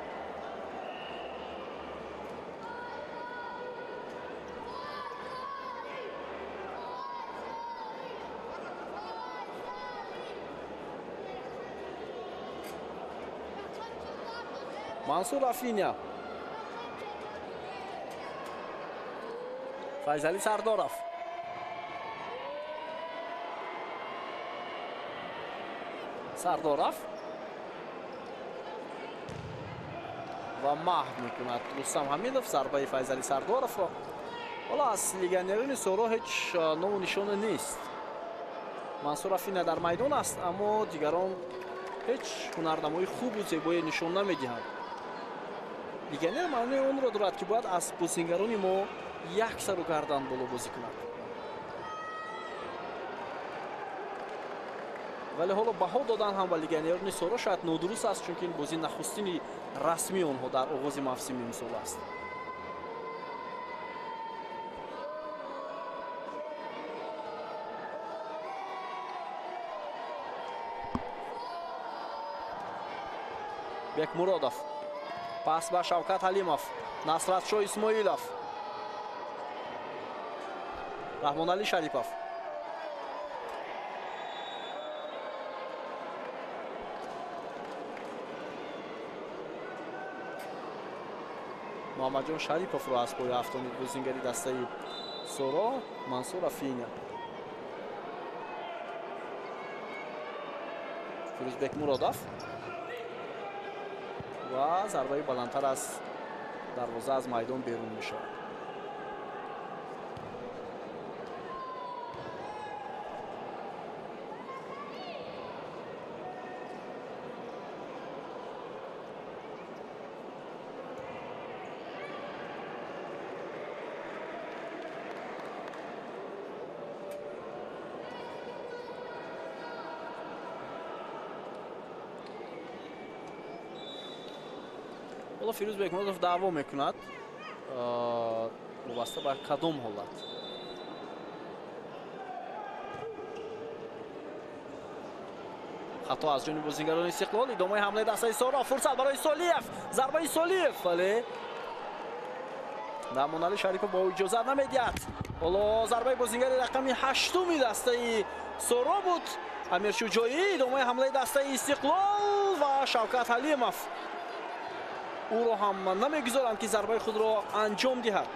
Мансур Рафиня. Файзали Сардоров. Сардоров ва маҳв мекунад Рустам Ҳамидов зарбаи Файзали Сардоровро. Ҳоло аз легионерони Соро ҳеҷ ному нишона нест. Мансур Рафиня дар майдон аст, аммо дигарон ҳеҷ ҳунарнамои хубу зебое нишон намедиҳанд. Легионер маънои онро дорад, ки бояд аз бозингарони мо як сару гардан боло бозӣ кунад. Вале ҳоло баҳо додан ҳам ба легионерони Соро шояд нодуруст аст, чунки ин бозии нахустини расмии онҳо дар оғози мавсими имсол аст. Бекмуродов. Пас ба Шавкат Ҳалимов. Насратшо Исмоилов. Раҳмонали Шарипов. Муҳаммадҷон Шариповро аз пои афтонид бозингари дастаи Соро Мансур Рафиня. Фирӯз Бекмуродов ва зарбаи баландтар аз дарвоза аз майдон берун мешавад. Ҳоло Фирӯз Бекмуродов даъво мекунад вобаста ба кадом ҳолат. Хато аз ҷониби бозингарони Истиқлол. Идомаи ҳамлаи дастаи Соро. Фурсат барои Солиев. Зарбаи Солиев, вале Амонали Шарипов ба ӯ иҷозат намедиҳад. Ҳоло зарбаи бозингари рақами ҳаштуми дастаи Соро буд. Амир Шуҷоӣ, идомаи ҳамлаи дастаи Истиқлол ва Шавкат Ҳалимов. Ӯро ҳам намегузоранд, ки зарбаи худро анҷом диҳад.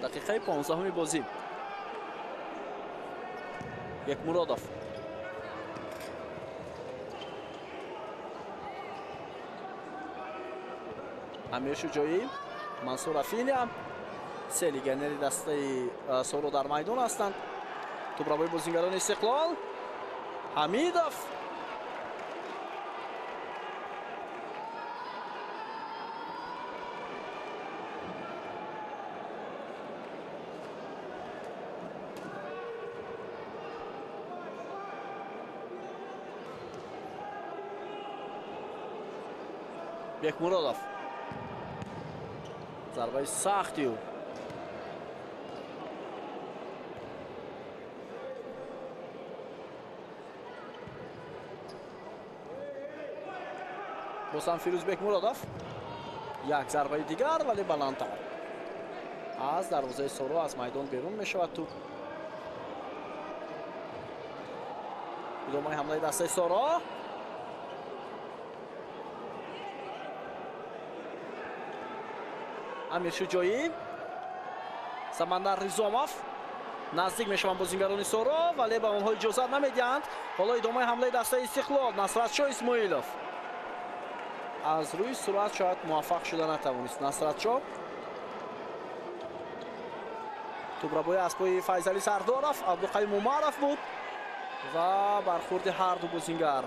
Дақиқаи 15-уми бозӣ. Бекмуродов. Амир Шуҷоӣ, Мансур Рафиня, се легионери дастаи Соро дар майдон ҳастанд. Тӯбравои бозингарони Истиқлол. Ҳамидов. Бекмуродов. Зарбаи сахти ӯ. Боз ҳам Фирӯз Бекмуродов. Як зарбаи дигар, вале баландтар. Аз дарвозаи Соро аз майдон берун мешавад тӯп. Идомаи ҳамлаи дастаи Соро. Амир Шуҷоӣ, Самандар Ризомов. Наздик мешаванд бозингарони Соро, вале ба онҳо иҷозат намедиҳанд. Ҳоло идомаи ҳамлаи дастаи Истиқлол. Насратшо Исмоилов аз рӯи суръат шояд муваффақ шуда натавонист. Насратшо. Тӯбрабои аз пои Файзали Сардоров, Абдуқаюм Умаров буд ва бархӯрди ҳар ду бозингар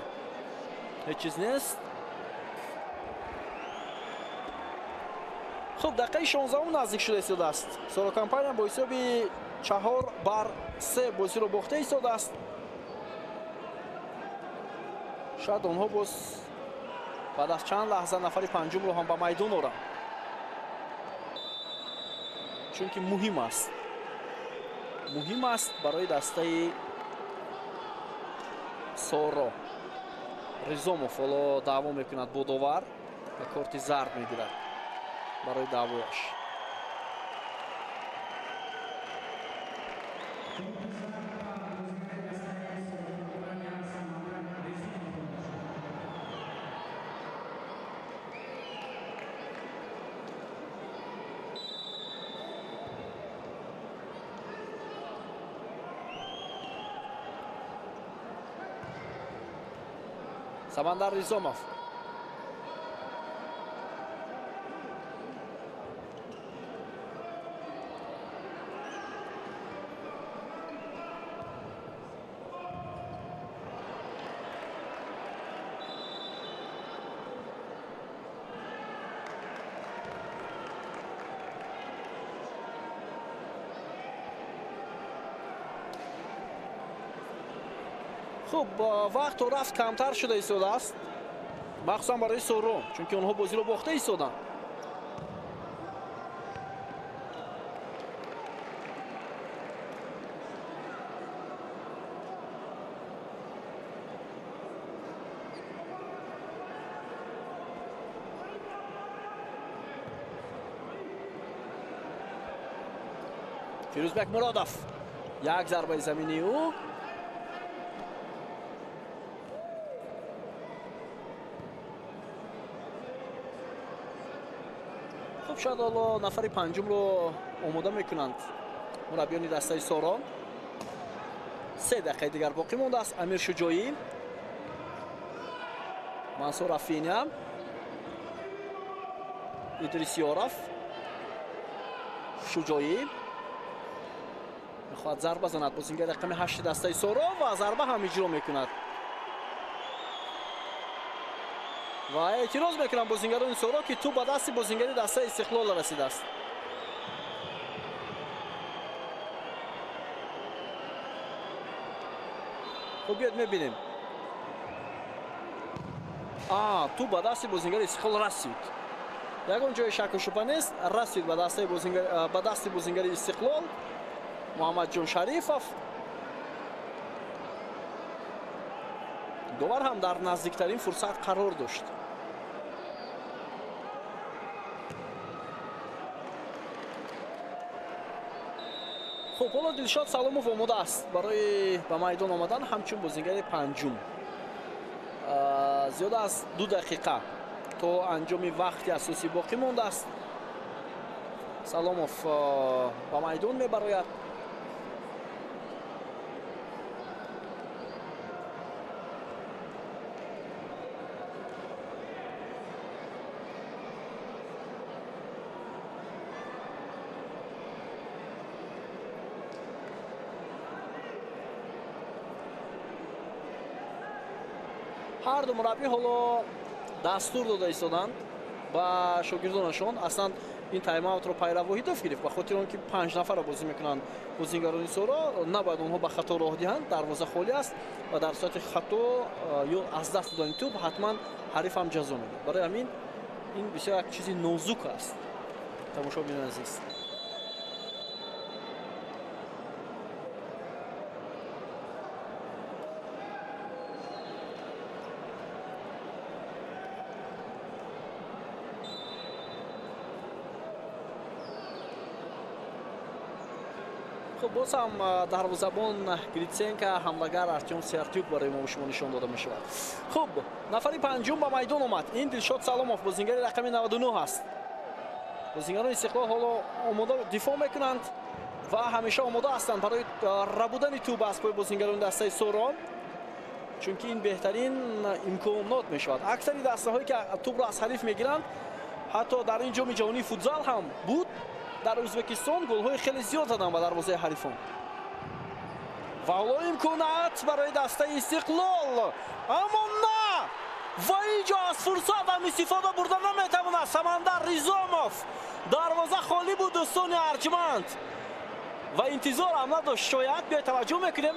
ҳеҷ чиз нест. Хуб, дақиқаи 16-ум наздик шуда истодааст. Соро компания бо ҳисоби 4-3 бозиро бохта истодааст. Шояд онҳо боз баъд аз чанд лаҳза нафари панҷумро ҳам ба майдон оранд, чунки муҳим аст. Муҳим аст барои дастаи Соро. Ризомов ҳоло даъво мекунад бо довар ва корти зард мегирад барои даъвояш. Самандар Ризомов. Хуб, вақт то рафт камтар шуда истодааст, махсусан барои Соро, чунки онҳо бозиро бохта истоданд. Фирӯзбек Муродов, як зарбаи заминии ӯ. Хуб, шояд ҳоло нафари панҷумро омода мекунанд мураббиёни дастаи Соро. 3 дақиқаи дигар боқӣ мондааст. Амир Шуҷоӣ, Мансур Рафиня, Идрис Ёров, Шуҷоӣ мехоҳад зарба занад. Бозингари рақами 8 дастаи Соро ва зарба ҳам иҷро мекунад. Ва эътироз мекунанд бозингарони Соро, ки тӯп ба дасти бозингари дастаи Истиқлол расидааст. Хуб, биёд мебинем. Тӯп ба дасти бозингари Истиқлол расид. Ягон ҷои шаку шубҳа нест, расид ба дасти бозингари Истиқлол Муҳаммадҷон Шарифов. Довар ҳам дар наздиктарин фурсат қарор дошт. Хуб, ҳоло Дилшод Саломов омода аст барои ба майдон омадан ҳамчун бозингари панҷум. Зиёда аз 2 дақиқа то анҷоми вақти асосӣ боқӣ мондааст. Саломов ба майдон мебарояд. Ҳар ду мураббӣ ҳоло дастур дода истоданд ба шогирдонашон. Аслан ин тайм-аутро Пайрав Воҳидов гирифт, ба хотири он ки 5 нафарро бозӣ мекунанд бозингарони Соро, набояд онҳо ба хато роҳ диҳанд. Дарвоза холӣ аст ва дар сурати хато ё аз даст додани тӯб ҳатман ҳариф ҳам ҷазо медиҳад. Барои ҳамин ин бисёр як чизи нозук аст, тамошобинони азиз. Хуб, боз ҳам дарвозабон Гритсенко, ҳамлагар Артём Сертюк барои мо шумо нишон дода мешавад. Хуб, нафари панҷум ба майдон омад. Ин Дилшод Саломов, бозингари рақами 99 аст. Бозингарони Истиқлол ҳоло омода дифоъ мекунанд ва ҳамеша омода ҳастанд барои рабудани тӯб аз пои бозингарони дастаи Соро, чунки ин беҳтарин имконот мешавад. Аксари дастаҳое ки тӯбро аз ҳариф мегиранд, ҳатто дар ин ҷоми ҷаҳонии футзал ҳам буд, дар Ӯзбекистон голҳои хеле зиёд заданд ба дарвозаи ҳарифон. Ва ҳоло имконат барои дастаи Истиқлол, аммо на! Ва инҷо аз фурсат ҳам истифода бурда наметавонад Самандар Ризомов. Дарвоза холӣ буд, дӯстони арҷманд, ва интизор ҳам надошт. Шояд биёй таваҷҷӯҳ мекунем,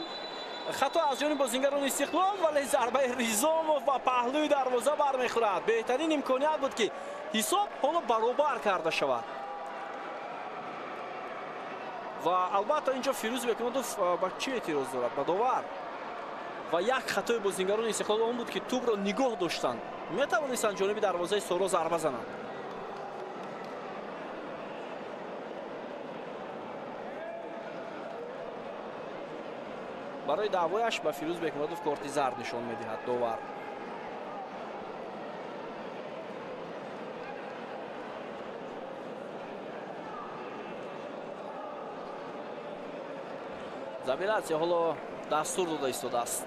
хато аз ҷониби бозингарони Истиқлол, вале зарбаи Ризомов ба паҳлӯи дарвоза бармехӯрад. Беҳтарин имконият буд, ки ҳисоб ҳоло баробар карда шавад. Ва албатта инҷо Фирӯз Бекмуродов ба чӣ эътироз дорад? Ба довар. Ва як хатои бозингарони Истиқлол он буд, ки тӯбро нигоҳ доштанд, метавонистанд ҷониби дарвозаи Соро зарба зананд. Барои даъвояш ба Фирӯз Бекмуродов корти зард нишон медиҳад довар. Забиратсия ҳоло дастур дода истодааст.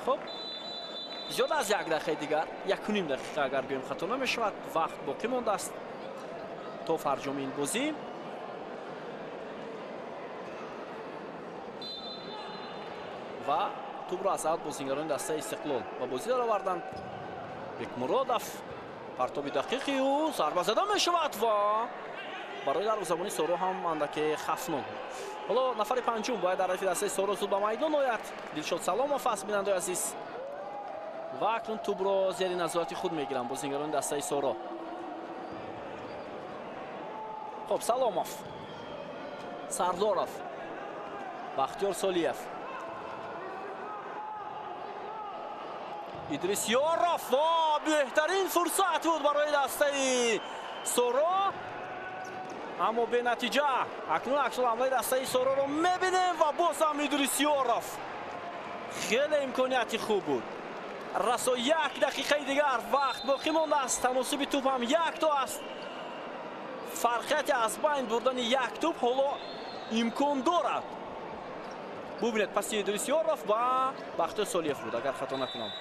Хуб, зиёда аз 1 дақиқаи дигар, 1.5 дақиқа агар гӯем хато намешавад, вақт боқӣ мондааст то фарҷоми ин бозӣ. Ва тӯбро аз аут бозингарони дастаи Истиқлол ба бозӣ дароварданд. Бекмуродов, партоби дақиқи ӯ, зарба зада мешавад ва барои дарвозабони Соро ҳам андаке хафнок. Ҳоло нафари панҷум бояд дар рафи дастаи Соро зуд ба майдон ояд. Дилшод Саломов аст, бинандаи азиз. Ва акнун тӯбро зери назорати худ мегиранд бозингарони дастаи Соро. Хуб, Саломов, Сардоров, Бахтиёр Солиев, Идрис Ёров. Ва беҳтарин фурсат буд барои дастаи Соро, аммо бенатиҷа. Акнун аксуламалҳои дастаи Сороро мебинем ва боз ҳам Идрис Ёров. Хеле имконияти хуб буд. Расо 1 дақиқаи дигар вақт боқӣ мондааст. Таносуби тӯб ҳам 1-то аст. Фарқияти аз байн бурдани як тӯб ҳоло имкон дорад. Бубинед, паси Идрис Ёров ва Бахтиёр Солиев буд, агар хато накунам.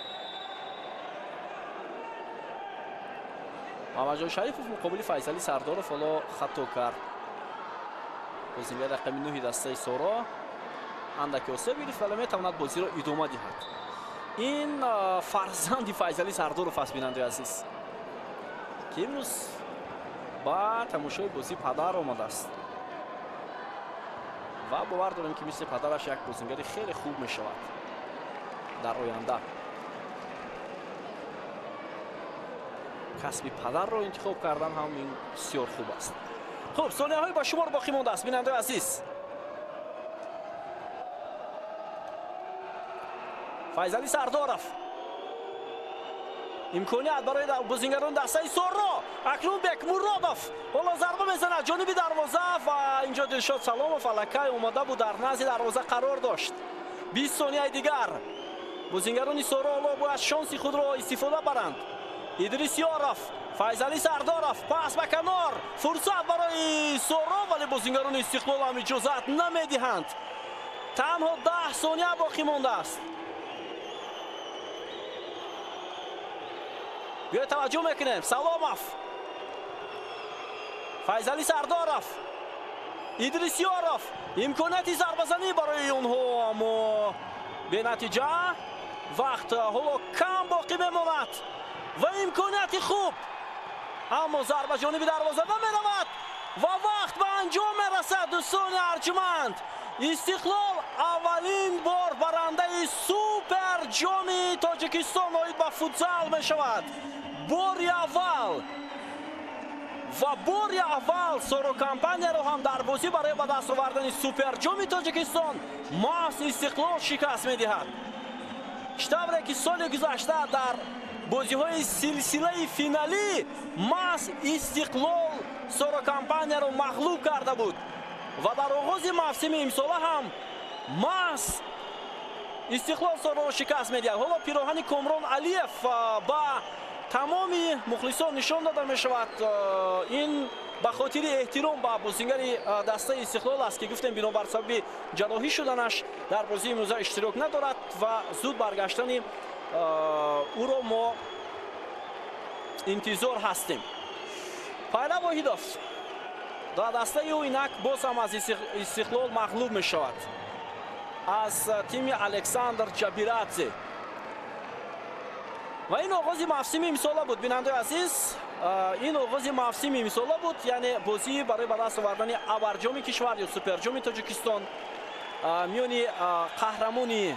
Муҳаммадҷон Шарифов муқобили Файзали Сардоров ҳоло хато кард. Бозингари рақами 9 дастаи Соро андаке осеб гирифт, вале метавонад бозиро идома диҳад. Ин фарзанди Файзали Сардоров аст, бинандаи азиз, ки имрӯз ба тамошои бозии падар омадааст ва бовар дорем, ки мисли падараш як бозингари хеле хуб мешавад дар оянда. Касби падарро интихоб кардан ҳам ин бисёр хуб аст. Хуб, сонияҳои ба шумор боқӣ мондааст, бинандаи азиз. Файзали Сардоров. Имконият барои бозингарон дастаи Соро. Акнун Бекмуродов ҳоло зарба мезанад ҷониби дарвоза ва инҷо Дилшод Саломов аллакай омода буд, дар назди дарвоза қарор дошт. 20 сонияи дигар. Бозингарони Соро ҳоло бояд шонси худро истифода баранд. Идрис Ёров, Файзали Сардоров, пас ба канор. Фурсат барои Соро, вале бозингарони Истиқлол ҳам иҷозат намедиҳанд. Танҳо 10 сония боқӣ мондааст. Биёед таваҷҷӯҳ мекунем. Саломов, Файзали Сардоров, Идрис Ёров. Имконияти зарбазанӣ барои онҳо, аммо бенатиҷа. Вақт ҳоло кам боқӣ мемонад ва имконияти хуб, аммо зарба ҷониби дарвоза намеравад ва вақт ба анҷом мерасад. Дӯстони арҷманд, Истиқлол аввалин бор барандаи суперҷоми Тоҷикистон оид ба футзал мешавад. Бори аввал ва бори аввал Соро компанияро ҳам дар бозӣ барои ба даст овардани суперҷоми Тоҷикистон маҳз Истиқлол шикаст медиҳад. Чӣ тавре ки соли гузашта дар бозиҳои силсилаи финалӣ маҳз Истиқлол Соро компанияро мағлуб карда буд ва дар оғози мавсими имсола ҳам маҳз Истиқлол Сороро шикаст медиҳад. Ҳоло пироҳани Комрон Алиев ба тамоми мухлисон нишон дода мешавад. Ин ба хотири эҳтиром ба бозингари дастаи Истиқлол аст, ки гуфтем бинобар сабаби ҷароҳӣ шуданаш дар бозии имрӯза иштирок надорад ва зуд баргаштани ӯро мо интизор ҳастем. Пайра Воҳидов дар дастаи ӯ инак боз ҳам аз Истиқлол мағлуб мешавад, аз тими Александр Ҷабирадзе. Ва ин оғози мавсими имсола буд, бинандаи азиз. Ин оғози мавсими имсола буд, яъне бозӣ барои ба даст овардани абарҷоми кишвар ё суперҷоми Тоҷикистон миёни қаҳрамони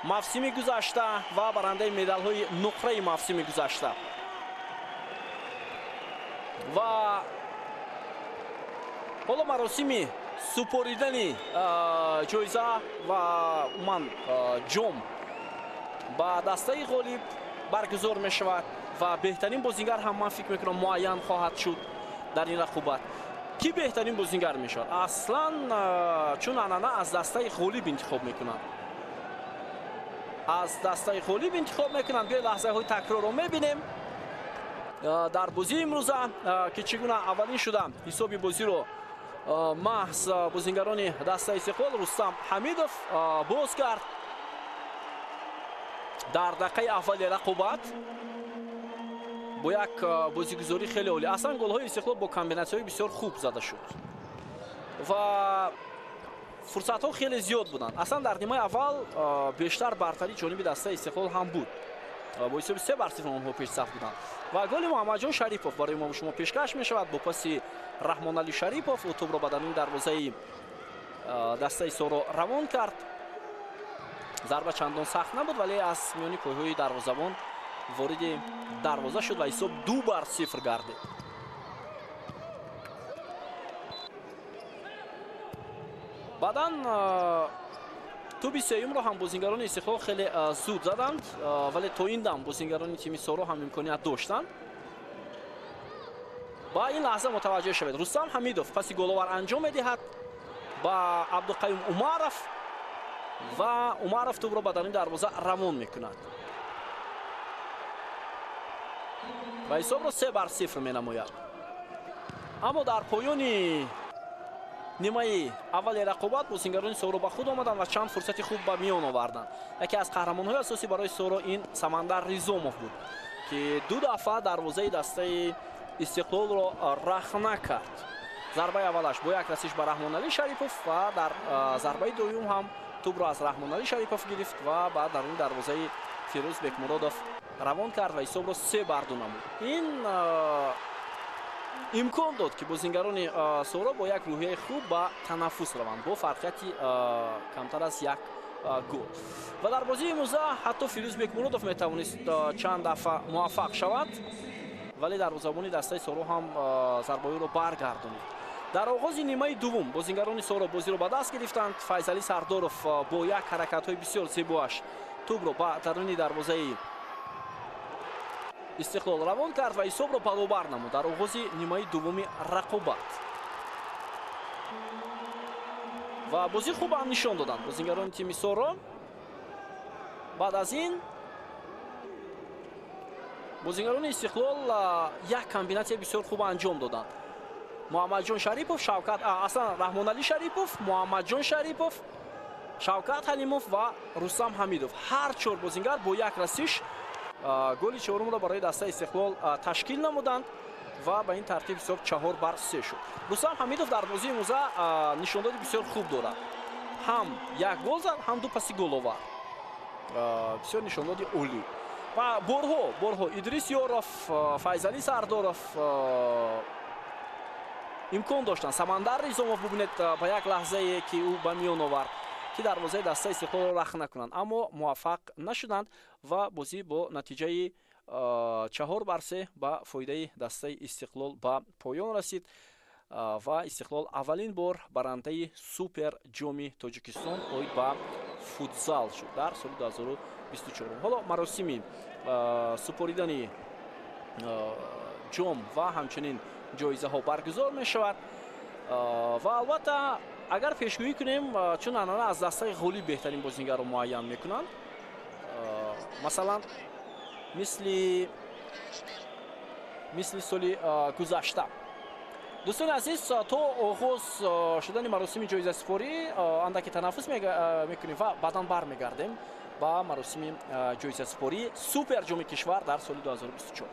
мавсими гузашта ва барандаи медалҳои нуқраи мавсими гузашта. Ва ҳоло маросими супоридани ҷоиза ва умуман ҷом ба дастаи ғолиб баргузор мешавад ва беҳтарин бозингар ҳам ман фикр мекунам муайян хоҳад шуд дар ин рақобат. Ки беҳтарин бозингар мешавад? Аслан чун анъана аз дастаи ғолиб интихоб мекунанд. Аз дастаи ғолиб интихоб мекунанд. Биёед лаҳзаҳои такрорро мебинем. Дар бозии имрӯза ки чӣ гуна аввалин шуда ҳисоби бозиро маҳз бозингарони дастаи Истиқлол Рустам Ҳамидов боз кард дар дақиқаи аввали рақобат бо як бозигузорӣ хеле олӣ. Аслан голҳои Истиқлол бо комбинатсияҳои бисёр хуб зада шуд ва фурсатҳо хеле зиёд буданд. Аслан дар нимаи аввал бештар бартарии ҷониби дастаи Истиқлол ҳам буд. Бо ҳисоби 3-0 онҳо пешсаф буданд ва голи Муҳаммадҷон Шарипов барои мо шумо пешкаш мешавад бо паси Раҳмоналӣ Шарипов. Ӯ тӯбро ба даруни дарвозаи дастаи Соро равон кард. Зарба чандон сахт набуд, вале аз миёни пойҳои дарвозабон вориди дарвоза шуд ва ҳисоб 2-0 гардид. Баъдан тӯби сеюмро ҳам бозингарони Истиқлол хеле зуд заданд, вале то ин дам бозингарони тими Соро ҳам имконият доштанд. Ба ин лаҳза мутаваҷҷеҳ шавед. Рустам Ҳамидов паси головар анҷом медиҳад ба Абдуқаюм Умаров ва Умаров тӯбро ба даруни дарвоза равон мекунад ва ҳисобро 3-0 менамояд. Аммо дар поёни нимаи аввали рақобат бозингарони Соро ба худ омаданд ва чанд фурсати хуб ба миён оварданд. Яке аз қаҳрамонҳои асосӣ барои Соро ин Самандар Ризомов буд, ки ду дафъа дарвозаи дастаи Истиқлолро рахна кард. Зарбаи аввалаш бо як расиш ба Раҳмоналӣ Шарипов ва дар зарбаи дуюм ҳам тӯбро аз Раҳмоналӣ Шарипов гирифт ва ба даруни дарвозаи Фирӯз Бекмуродов равон кард ва ҳисобро 3-2 намуд. Ин имкон дод, ки бозингарони Соро бо як рӯҳияи хуб ба танаффус раванд бо фарқияти камтар аз як гол. Ва дар бозии имрӯза ҳатто Фирӯз Бекмуродов метавонист чанд дафъа муваффақ шавад, Вале дарвозабони дастаи Соро ҳам зарбаиро баргардонид. Дар оғози нимаи дуввум бозингарони Соро бозиро ба даст гирифтанд. Файзалӣ Сардоров бо як ҳаракатҳои бисёр зебоаш тӯбро ба даруни дарвозаи Истиқлол равон кард ва ҳисобро баробар намуд дар оғози нимаи дуввуми рақобат. Ва бозӣ хуб ҳам нишон доданд бозингарони тими Соро. Баъд аз ин бозингарони Истиқлол як комбинатсияи бисёр хуб анҷом доданд. Муҳаммадҷон Шарипов, Шавкат, аслан Раҳмоналӣ Шарипов, Муҳаммадҷон Шарипов, Шавкат Ҳалимов ва Рустам Ҳамидов. Ҳар чор бозингар бо як расиш голи чорумро барои дастаи Истиқлол ташкил намуданд ва ба ин тартиб ҳисоб 4-3 шуд. Рустам Ҳамидов дар бозии имрӯза нишондоди бисёр хуб дорад. Ҳам як гол зад, ҳам ду паси гол овард. Бисёр нишондоди олӣ. Ва борҳо Идрис Ёров, Файзалӣ Сардоров имкон доштанд. Самандар Ризомов, бубинед, ба як лаҳзае ки ӯ ба миён овард, ки дарвозаи дастаи Истиқлолро рахт накунанд, аммо муваффақ нашуданд ва бозӣ бо натиҷаи 4-3 ба фоидаи дастаи Истиқлол ба поён расид ва Истиқлол аввалин бор барандаи супер ҷоми Тоҷикистон оид ба футзал шуд дар соли 2024. Ҳоло маросими супоридани ҷом ва ҳамчунин ҷоизаҳо баргузор мешавад ва албатта агар пешгӯӣ кунем, чун анъана аз дастаи ғолиб беҳтарин бозингарро муайян мекунанд, масалан мисли соли гузашта. Дӯстони азиз, то оғоз шудани маросими ҷоизасупорӣ андаке танаффус мекунем ва баъдан бармегардем ба маросими ҷоизасупорӣ супер ҷоми кишвар дар соли 2024.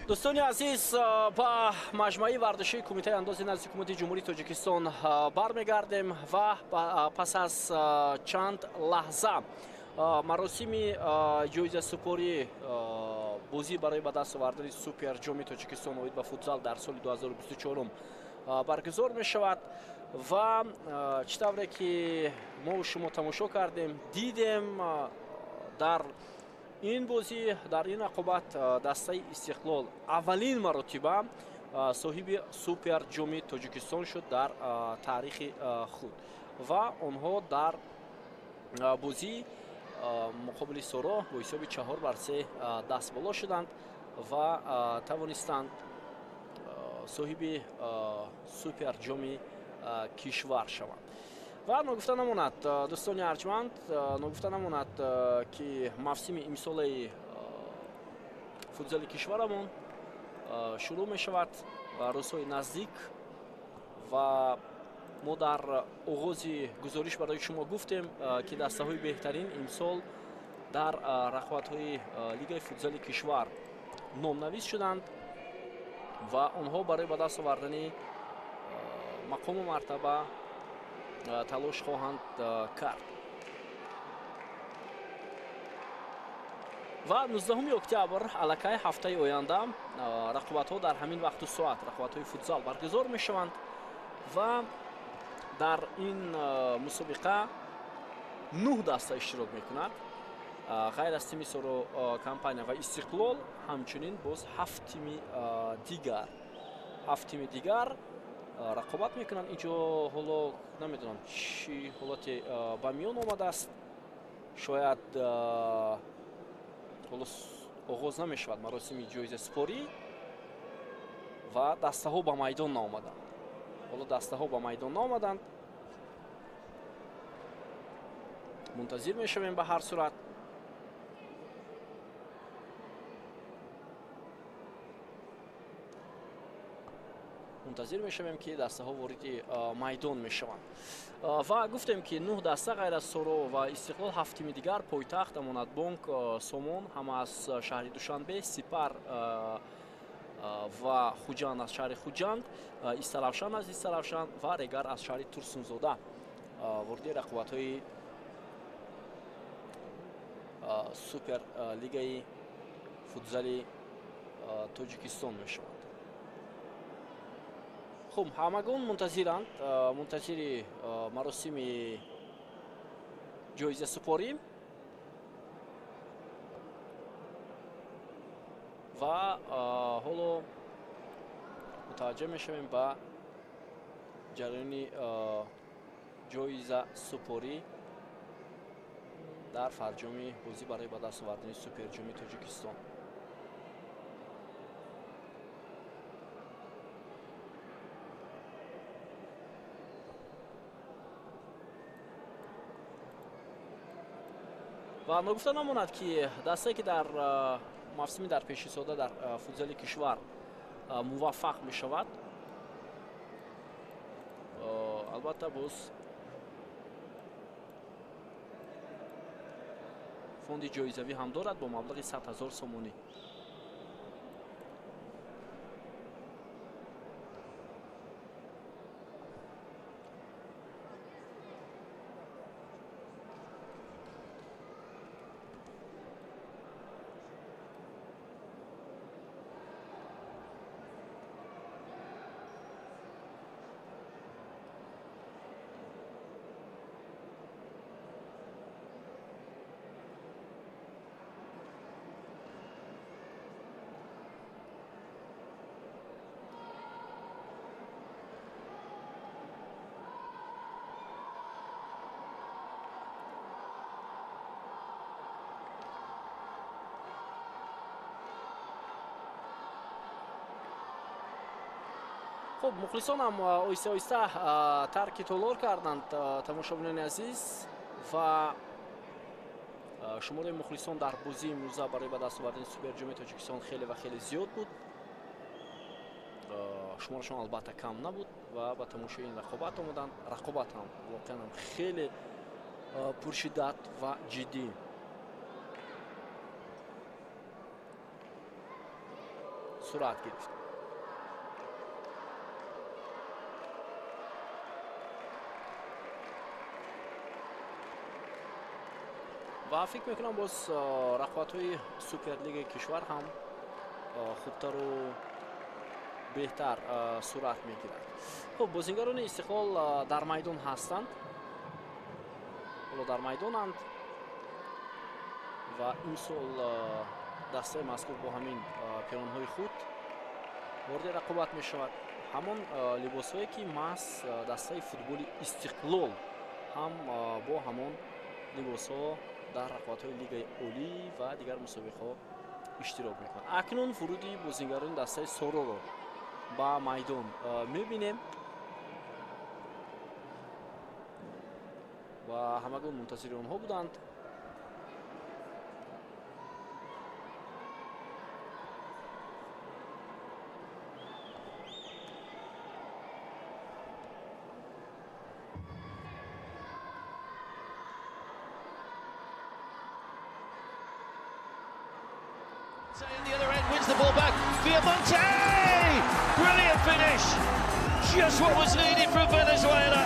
Дӯстони азиз, ба маҷмӯаи варзишии Кумитаи андози назди Ҳукумати Ҷумҳурии Тоҷикистон бармегардем ва пас аз чанд лаҳза маросими ҷоизасупорӣ бозӣ барои ба даст овардани суперҷоми Тоҷикистон оид ба футзал дар соли 2024 баргузор мешавад ва чӣ тавре ки мо шумо тамошо кардем, дидем, дар ин бозӣ, дар ин рақобат дастаи Истиқлол аввалин маротиба соҳиби суперҷоми Тоҷикистон шуд дар таърихи худ ва онҳо дар бозӣ муқобили Соро бо ҳисоби 4-3 даст боло шуданд ва тавонистанд соҳиби суперҷоми кишвар шаванд. Ва ногуфта намонад, дӯстони арҷманд, ногуфта намонад, ки мавсими имсолаи футзали кишварамон шурӯъ мешавад рӯзҳои наздик ва мо дар оғози гузориш барои шумо гуфтем, ки дастаҳои беҳтарин имсол дар рақобатҳои лигаи футзали кишвар номнавис шуданд ва онҳо барои ба даст овардани мақому мартаба талош хоҳанд кард. Ва 19 октябр, аллакай ҳафтаи оянда, рақобатҳо дар ҳамин вақту соат, рақобатҳои футзал баргузор мешаванд ва дар ин мусобиқа 9 даста иштирок мекунад. Ғайр аз тими Соро компания ва Истиқлол, ҳамчунин боз 7 тими дигар рақобат мекунанд. Инҷо ҳоло намедонам чӣ ҳолате ба миён омадааст, шояд ҳоло оғоз намешавад маросими ҷоизасупорӣ ва дастаҳо ба майдон наомаданд. Ҳоло дастаҳо ба майдон наомаданд, мунтазир мешавем ба ҳар сурат. Мунтазир мешавем, ки дастаҳо вориди майдон мешаванд. Ва гуфтем, ки 9 даста ғайр аз Соро ва Истиқлол, 7 тими дигар: Пойтахт, Амонатбонк, Сомон ҳама аз шаҳри Душанбе, Сипар ва Хуҷанд аз шаҳри Хуҷанд, Истаравшан аз Истаравшан ва Регар аз шаҳри Турсунзода вориди рақобатҳои суперлигаи футзали Тоҷикистон мешаванд. Хуб, ҳамагон мунтазиранд, мунтазири маросими ҷоизасупорӣ ва ҳоло мутаваҷҷеҳ мешавем ба ҷараёни ҷоизасупорӣ дар фарҷоми бозӣ барои ба даст овардани суперҷоми Тоҷикистон. Ва ногуфта намонад, ки дастае, ки дар мавсими дар пешистода дар футзали кишвар муваффақ мешавад, албатта боз фонди ҷоизавӣ ҳам дорад бо маблағи 100 000 сомонӣ. Хуб, мухлисон ҳам оҳиста оҳиста тарки толор карданд, тамошобинони азиз, ва шумораи мухлисон дар бозии имрӯза барои ба даст овардани суперҷоми Тоҷикистон хеле ва хеле зиёд буд. Шуморашон албатта кам набуд ва ба тамошои ин рақобат омаданд. Рақобат ҳам воқеан ҳам хеле пуршиддат ва ҷиддӣ сурат гирифт. Ва фикр мекунам боз рақобатҳои суперлигаи кишвар ҳам хубтару беҳтар сурат мегирад. Хуб, бозингарони Истиқлол дар майдон ҳастанд, ҳоло дар майдонанд ва имсол дастаи мазкур бо ҳамин пиронҳои худ вориди рақобат мешавад. Ҳамон либосҳое ки маҳз дастаи футболи Истиқлол ҳам бо ҳамон либосҳо дар рақобатҳои лигаи олӣ ва дигар мусобиқаҳо иштирок мекунад. Акнун фуруди бозингарони дастаи Сороро ба майдон мебинем ва ҳамагон мунтазири онҳо буданд.
The other end wins the ball back. Viamonte! Brilliant finish! Just what was needed from Venezuela.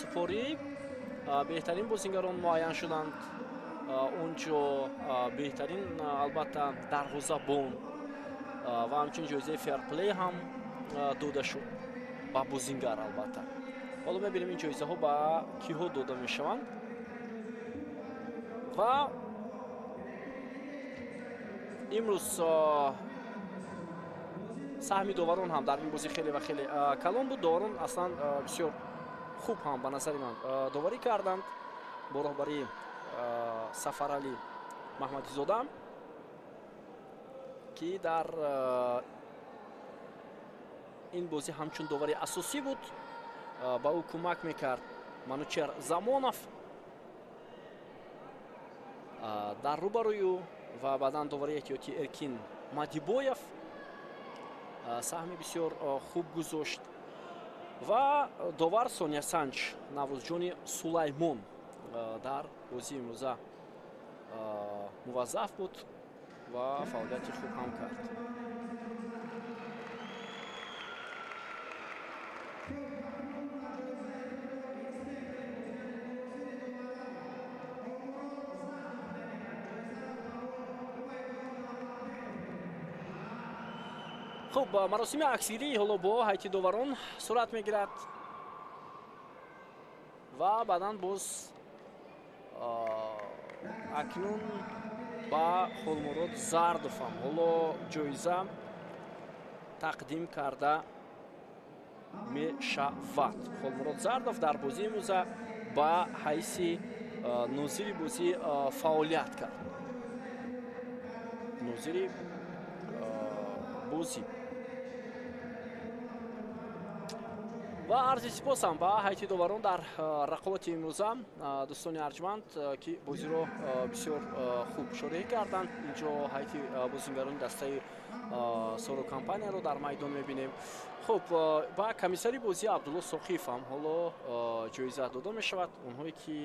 Супорӣ беҳтарин бозингарон муайян шуданд. Онҷо беҳтарин албатта дарвозабон ва ҳамчунин ҷоизаи ферплей ҳам дода шуд ба бозингар. Албатта ҳоло мебинем ин ҷоизаҳо ба киҳо дода мешаванд ва имрӯз саҳми доварон ҳам дар ин бозӣ хеле ва хеле калон буд. Доварон аслан бисёр хуб ҳам ба назари ман доварӣ карданд бо роҳбарии Сафаралӣ Маҳмадизода, ки дар ин бозӣ ҳамчун довари асосӣ буд. Ба ӯ кӯмак мекард Манучер Замонов дар рӯбарӯи ӯ ва баъдан довари эҳтиётӣ Эркин Мадибоев саҳми бисёр хуб гузошт ва довар Соня Санч Наврӯзҷони Сулаймон дар бозии имрӯза муваззаф буд ва фаъолияти хуб ҳам кард. Хуб, маросими аксгирӣ ҳоло бо ҳайати доварон сурат мегирад ва баъдан боз акнун ба Холмурод Зардов ҳам ҳоло ҷоиза тақдим карда мешавад. Холмурод Зардов дар бозии имрӯза ба ҳайси нозири бозӣ фаъолият кард. Нозири бозӣ. Ва арзи сипосам ба ҳайати доварон дар рақобати имрӯза, дӯстони арҷманд, ки бозиро бисёр хуб шореҳӣ карданд. Инҷо ҳайати бозингарони дастаи Соро компанияро дар майдон мебинем. Хуб, ба комиссари бозӣ Абдулло Соқиев ҳам ҳоло ҷоиза дода мешавад. Онҳое ки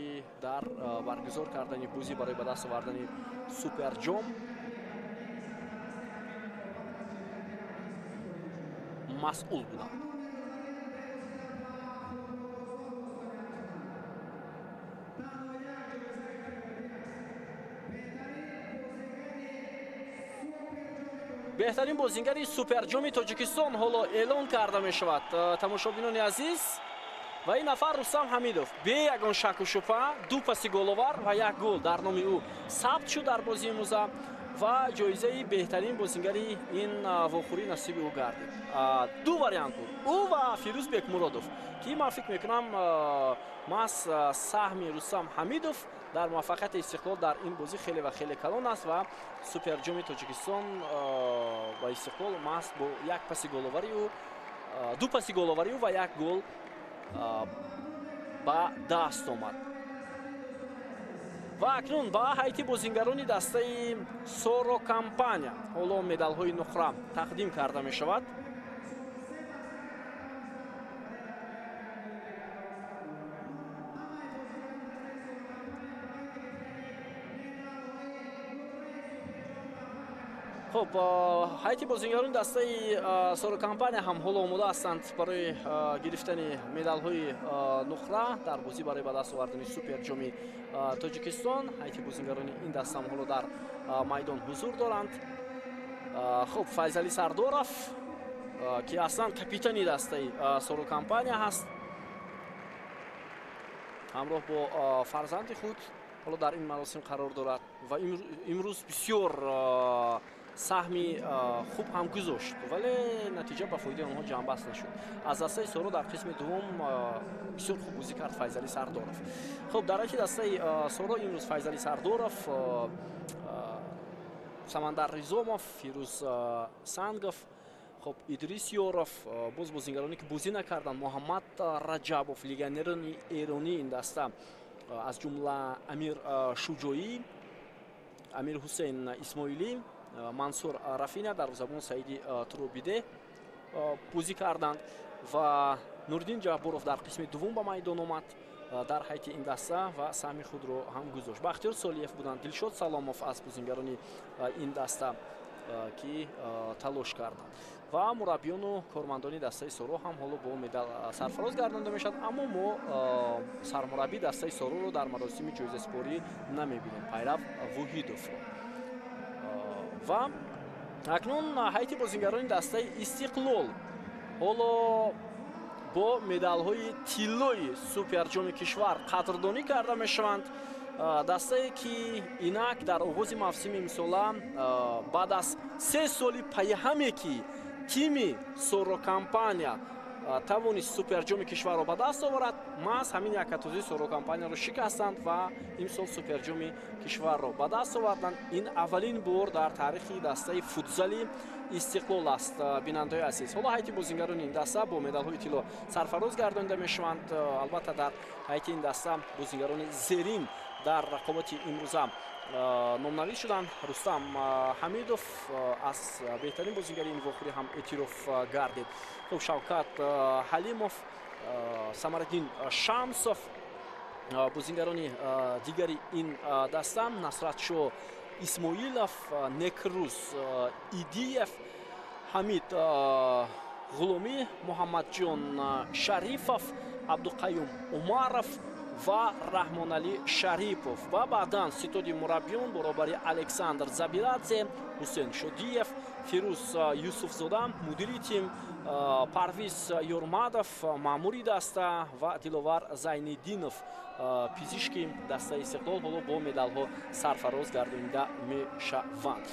дар баргузор кардани бозӣ барои ба даст овардани суперҷом масъул буданд. Беҳтарин бозингари суперҷоми Тоҷикистон ҳоло эълон карда мешавад, тамошобинони азиз. Ва ин нафар Рустам Ҳамидов бе ягон шаку шубҳа 2 паси головар ва 1 гол дар номи ӯ сабт шуд дар бозии имрӯза ва ҷоизаи беҳтарин бозингари ин вохӯрӣ насиби ӯ гардид. Ду вариант буд, ӯ ва Фирӯз Бекмуродов, ки ман фикр мекунам маҳз саҳми Рустам Ҳамидов дар муваффақияти Истиқлол дар ин бозӣ хеле ва хеле калон аст ва суперҷоми Тоҷикистон ба Истиқлол маҳз бо 1 паси головари ӯ, 2 паси головари ӯ ва 1 гол ба даст омад. Ва акнун ба ҳайати бозингарони дастаи Соро Компания ҳоло медалҳои нуқра тақдим карда мешавад. Хуб, ҳайати бозингарони дастаи Соро Компания ҳам ҳоло омода ҳастанд барои гирифтани медалҳои нуқра дар бозӣ барои ба даст овардани суперҷоми Тоҷикистон. Ҳайати бозингарони ин даста ҳам ҳоло дар майдон ҳузур доранд. Хуб, Файзалӣ Сардоров, ки аслан капитани дастаи Соро Компания ҳаст, ҳамроҳ бо фарзанди худ ҳоло дар ин маросим қарор дорад ва имрӯз бисёр саҳми хуб ҳам гузошт, вале натиҷа ба фоидаи онҳо ҷамъбаст нашуд. Аз дастаи Соро дар қисми дуввум бисёр хуб бозӣ кард Файзалӣ Сардоров. Хуб, дар ҳайати дастаи Соро имрӯз Файзалӣ Сардоров, Самандар Ризомов, Фирӯз Сангов, хуб, Идрис Ёров, боз бозингароне ки бозӣ накарданд, Муҳаммад Раҷабов, легионерони эронии ин даста, аз ҷумла Амир Шуҷоӣ, Амир Ҳусейн Исмоилӣ, Мансур Рафина, дарвозабон Саиди Турубиде бозӣ карданд ва Нуриддин Ҷабборов дар қисми дуввум ба майдон омад дар ҳайати ин даста ва саҳми худро ҳам гузошт. Бахтиёр Солиев буданд, Дилшод Саломов аз бозингарони ин даста ки талош карданд ва мураббиёну кормандони дастаи Соро ҳам ҳоло бо медал сарфароз гардонда мешавад, аммо мо сармураббии дастаи Сороро дар маросими ҷоизасупорӣ намебинем, Пайрав Воҳидовро. Ва акнун ҳайати бозингарони дастаи Истиқлол ҳоло бо медалҳои тиллои суперҷоми кишвар қадрдонӣ карда мешаванд. Дастае ки инак дар оғози мавсими имсола баъд аз 3 соли пайҳаме ки тими Соро Компания тавонист суперҷоми кишварро ба даст оварад, маҳз ҳамин якатозии Соро Компанияро шикастанд ва имсол суперҷоми кишварро ба даст оварданд. Ин аввалин бор дар таърихи дастаи футзали Истиқлол аст. Бинандаҳои азиз, ҳоло ҳайати бозингарони ин даста бо медалҳои тилло сарфароз гардонида мешаванд. Албатта дар ҳайати ин даста бозингарони зерин дар рақобати имрӯза номнавис шуданд. Рустам Ҳамидов аз беҳтарин бозингари ин вохӯрӣ ҳам эътироф гардид. Хуб, Шавкат Ҳалимов, Самариддин Шамсов, бозингарони дигари ин даста, Насратшо Исмоилов, Некрӯз Идиев, Ҳамид Ғуломӣ, Муҳаммадҷон Шарифов, Абдуқаюм Умаров ва Раҳмоналӣ Шарипов ва баъдан ситоди мураббиён баробари Александр Забирадзе, Ҳусен Шодиев, Фирӯз Юсуфзода, мудири тим, Парвиз Ёрмадов, маъмури даста ва Диловар Зайниддинов, пизишки дастаи Истиқлол ҳоло бо медалҳо сарфароз гардонида мешаванд.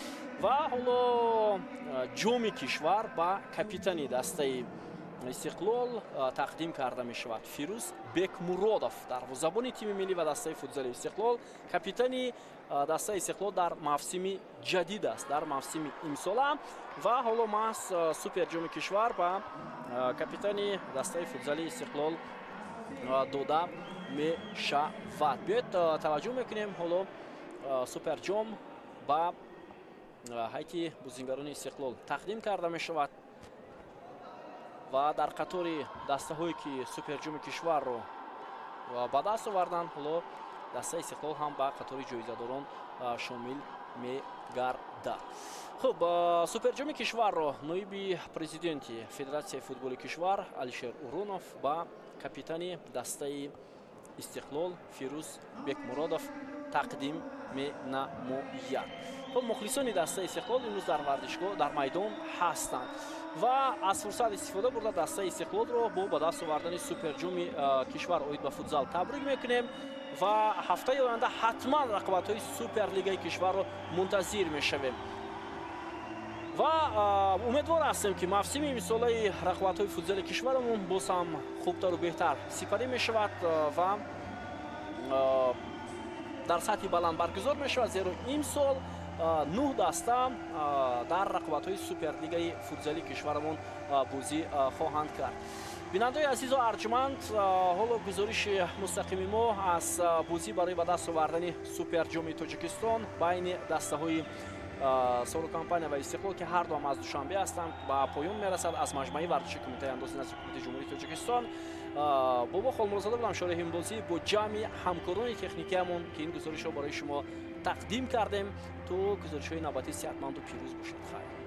Ва ҳоло ҷоми кишвар ба капитани дастаи Истиқлол тақдим карда мешавад. Фирӯз Бекмуродов, дарвозабони тими миллӣ ва дастаи футзали Истиқлол, капитани дастаи Истиқлол дар мавсими ҷадид аст, дар мавсими имсола. Ва ҳоло маҳз суперҷоми кишвар ба капитани дастаи футзали Истиқлол дода мешавад. Биёед таваҷҷӯҳ мекунем, ҳоло суперҷом ба ҳайати бозингарони Истиқлол тақдим карда мешавад ва дар қатори дастаҳое ки суперҷоми кишварро ба даст оварданд, ҳоло дастаи Истиқлол ҳам ба қатори ҷоизадорон шомил мегардад. Хуб, суперҷоми кишварро ноиби президенти Федератсияи футболи кишвар Алишер Урунов ба капитани дастаи Истиқлол Фирӯз Бекмуродов тақдим менамояд. Хуб, мухлисони дастаи Истиқлол имрӯз дар варзишгоҳ дар майдон ҳастанд ва аз фурсат истифода бурда дастаи Истиқлолро бо ба даст овардани суперҷоми кишвар оид ба футзал табрик мекунем ва ҳафтаи оянда ҳатман рақобатҳои суперлигаи кишварро мунтазир мешавем. Ва умедвор ҳастем ки мавсими имсолаи рақобатҳои футзали кишварамон боз ҳам хубтару беҳтар сипарӣ мешавад ва дар сатҳи баланд баргузор мешавад, зеро имсол 9 даста дар рақобатҳои суперлигаи футзали кишварамон бозӣ хоҳанд кард. Бинандаои азизу арҷманд, ҳоло гузориши мустақими мо аз бозӣ барои ба даст овардани Суперҷоми Тоҷикистон байни дастаҳои Сору Компания ва Истиқлол, ки ҳар дуам аз Душанбе ҳастанд, ба поён мерасад. Аз маҷмӯаи варзиши Кумитаи андози назди Ҳукумати Ҷумҳурии Тоҷикистон Бобо Холмурозода будам, шореҳи бозӣ бо ҷамъи ҳамкорони техникиамон, ки ин гузоришро барои шумо тақдим кардем. То гузоришҳои навбатӣ сеҳатманду пирӯз бошед. Хайр.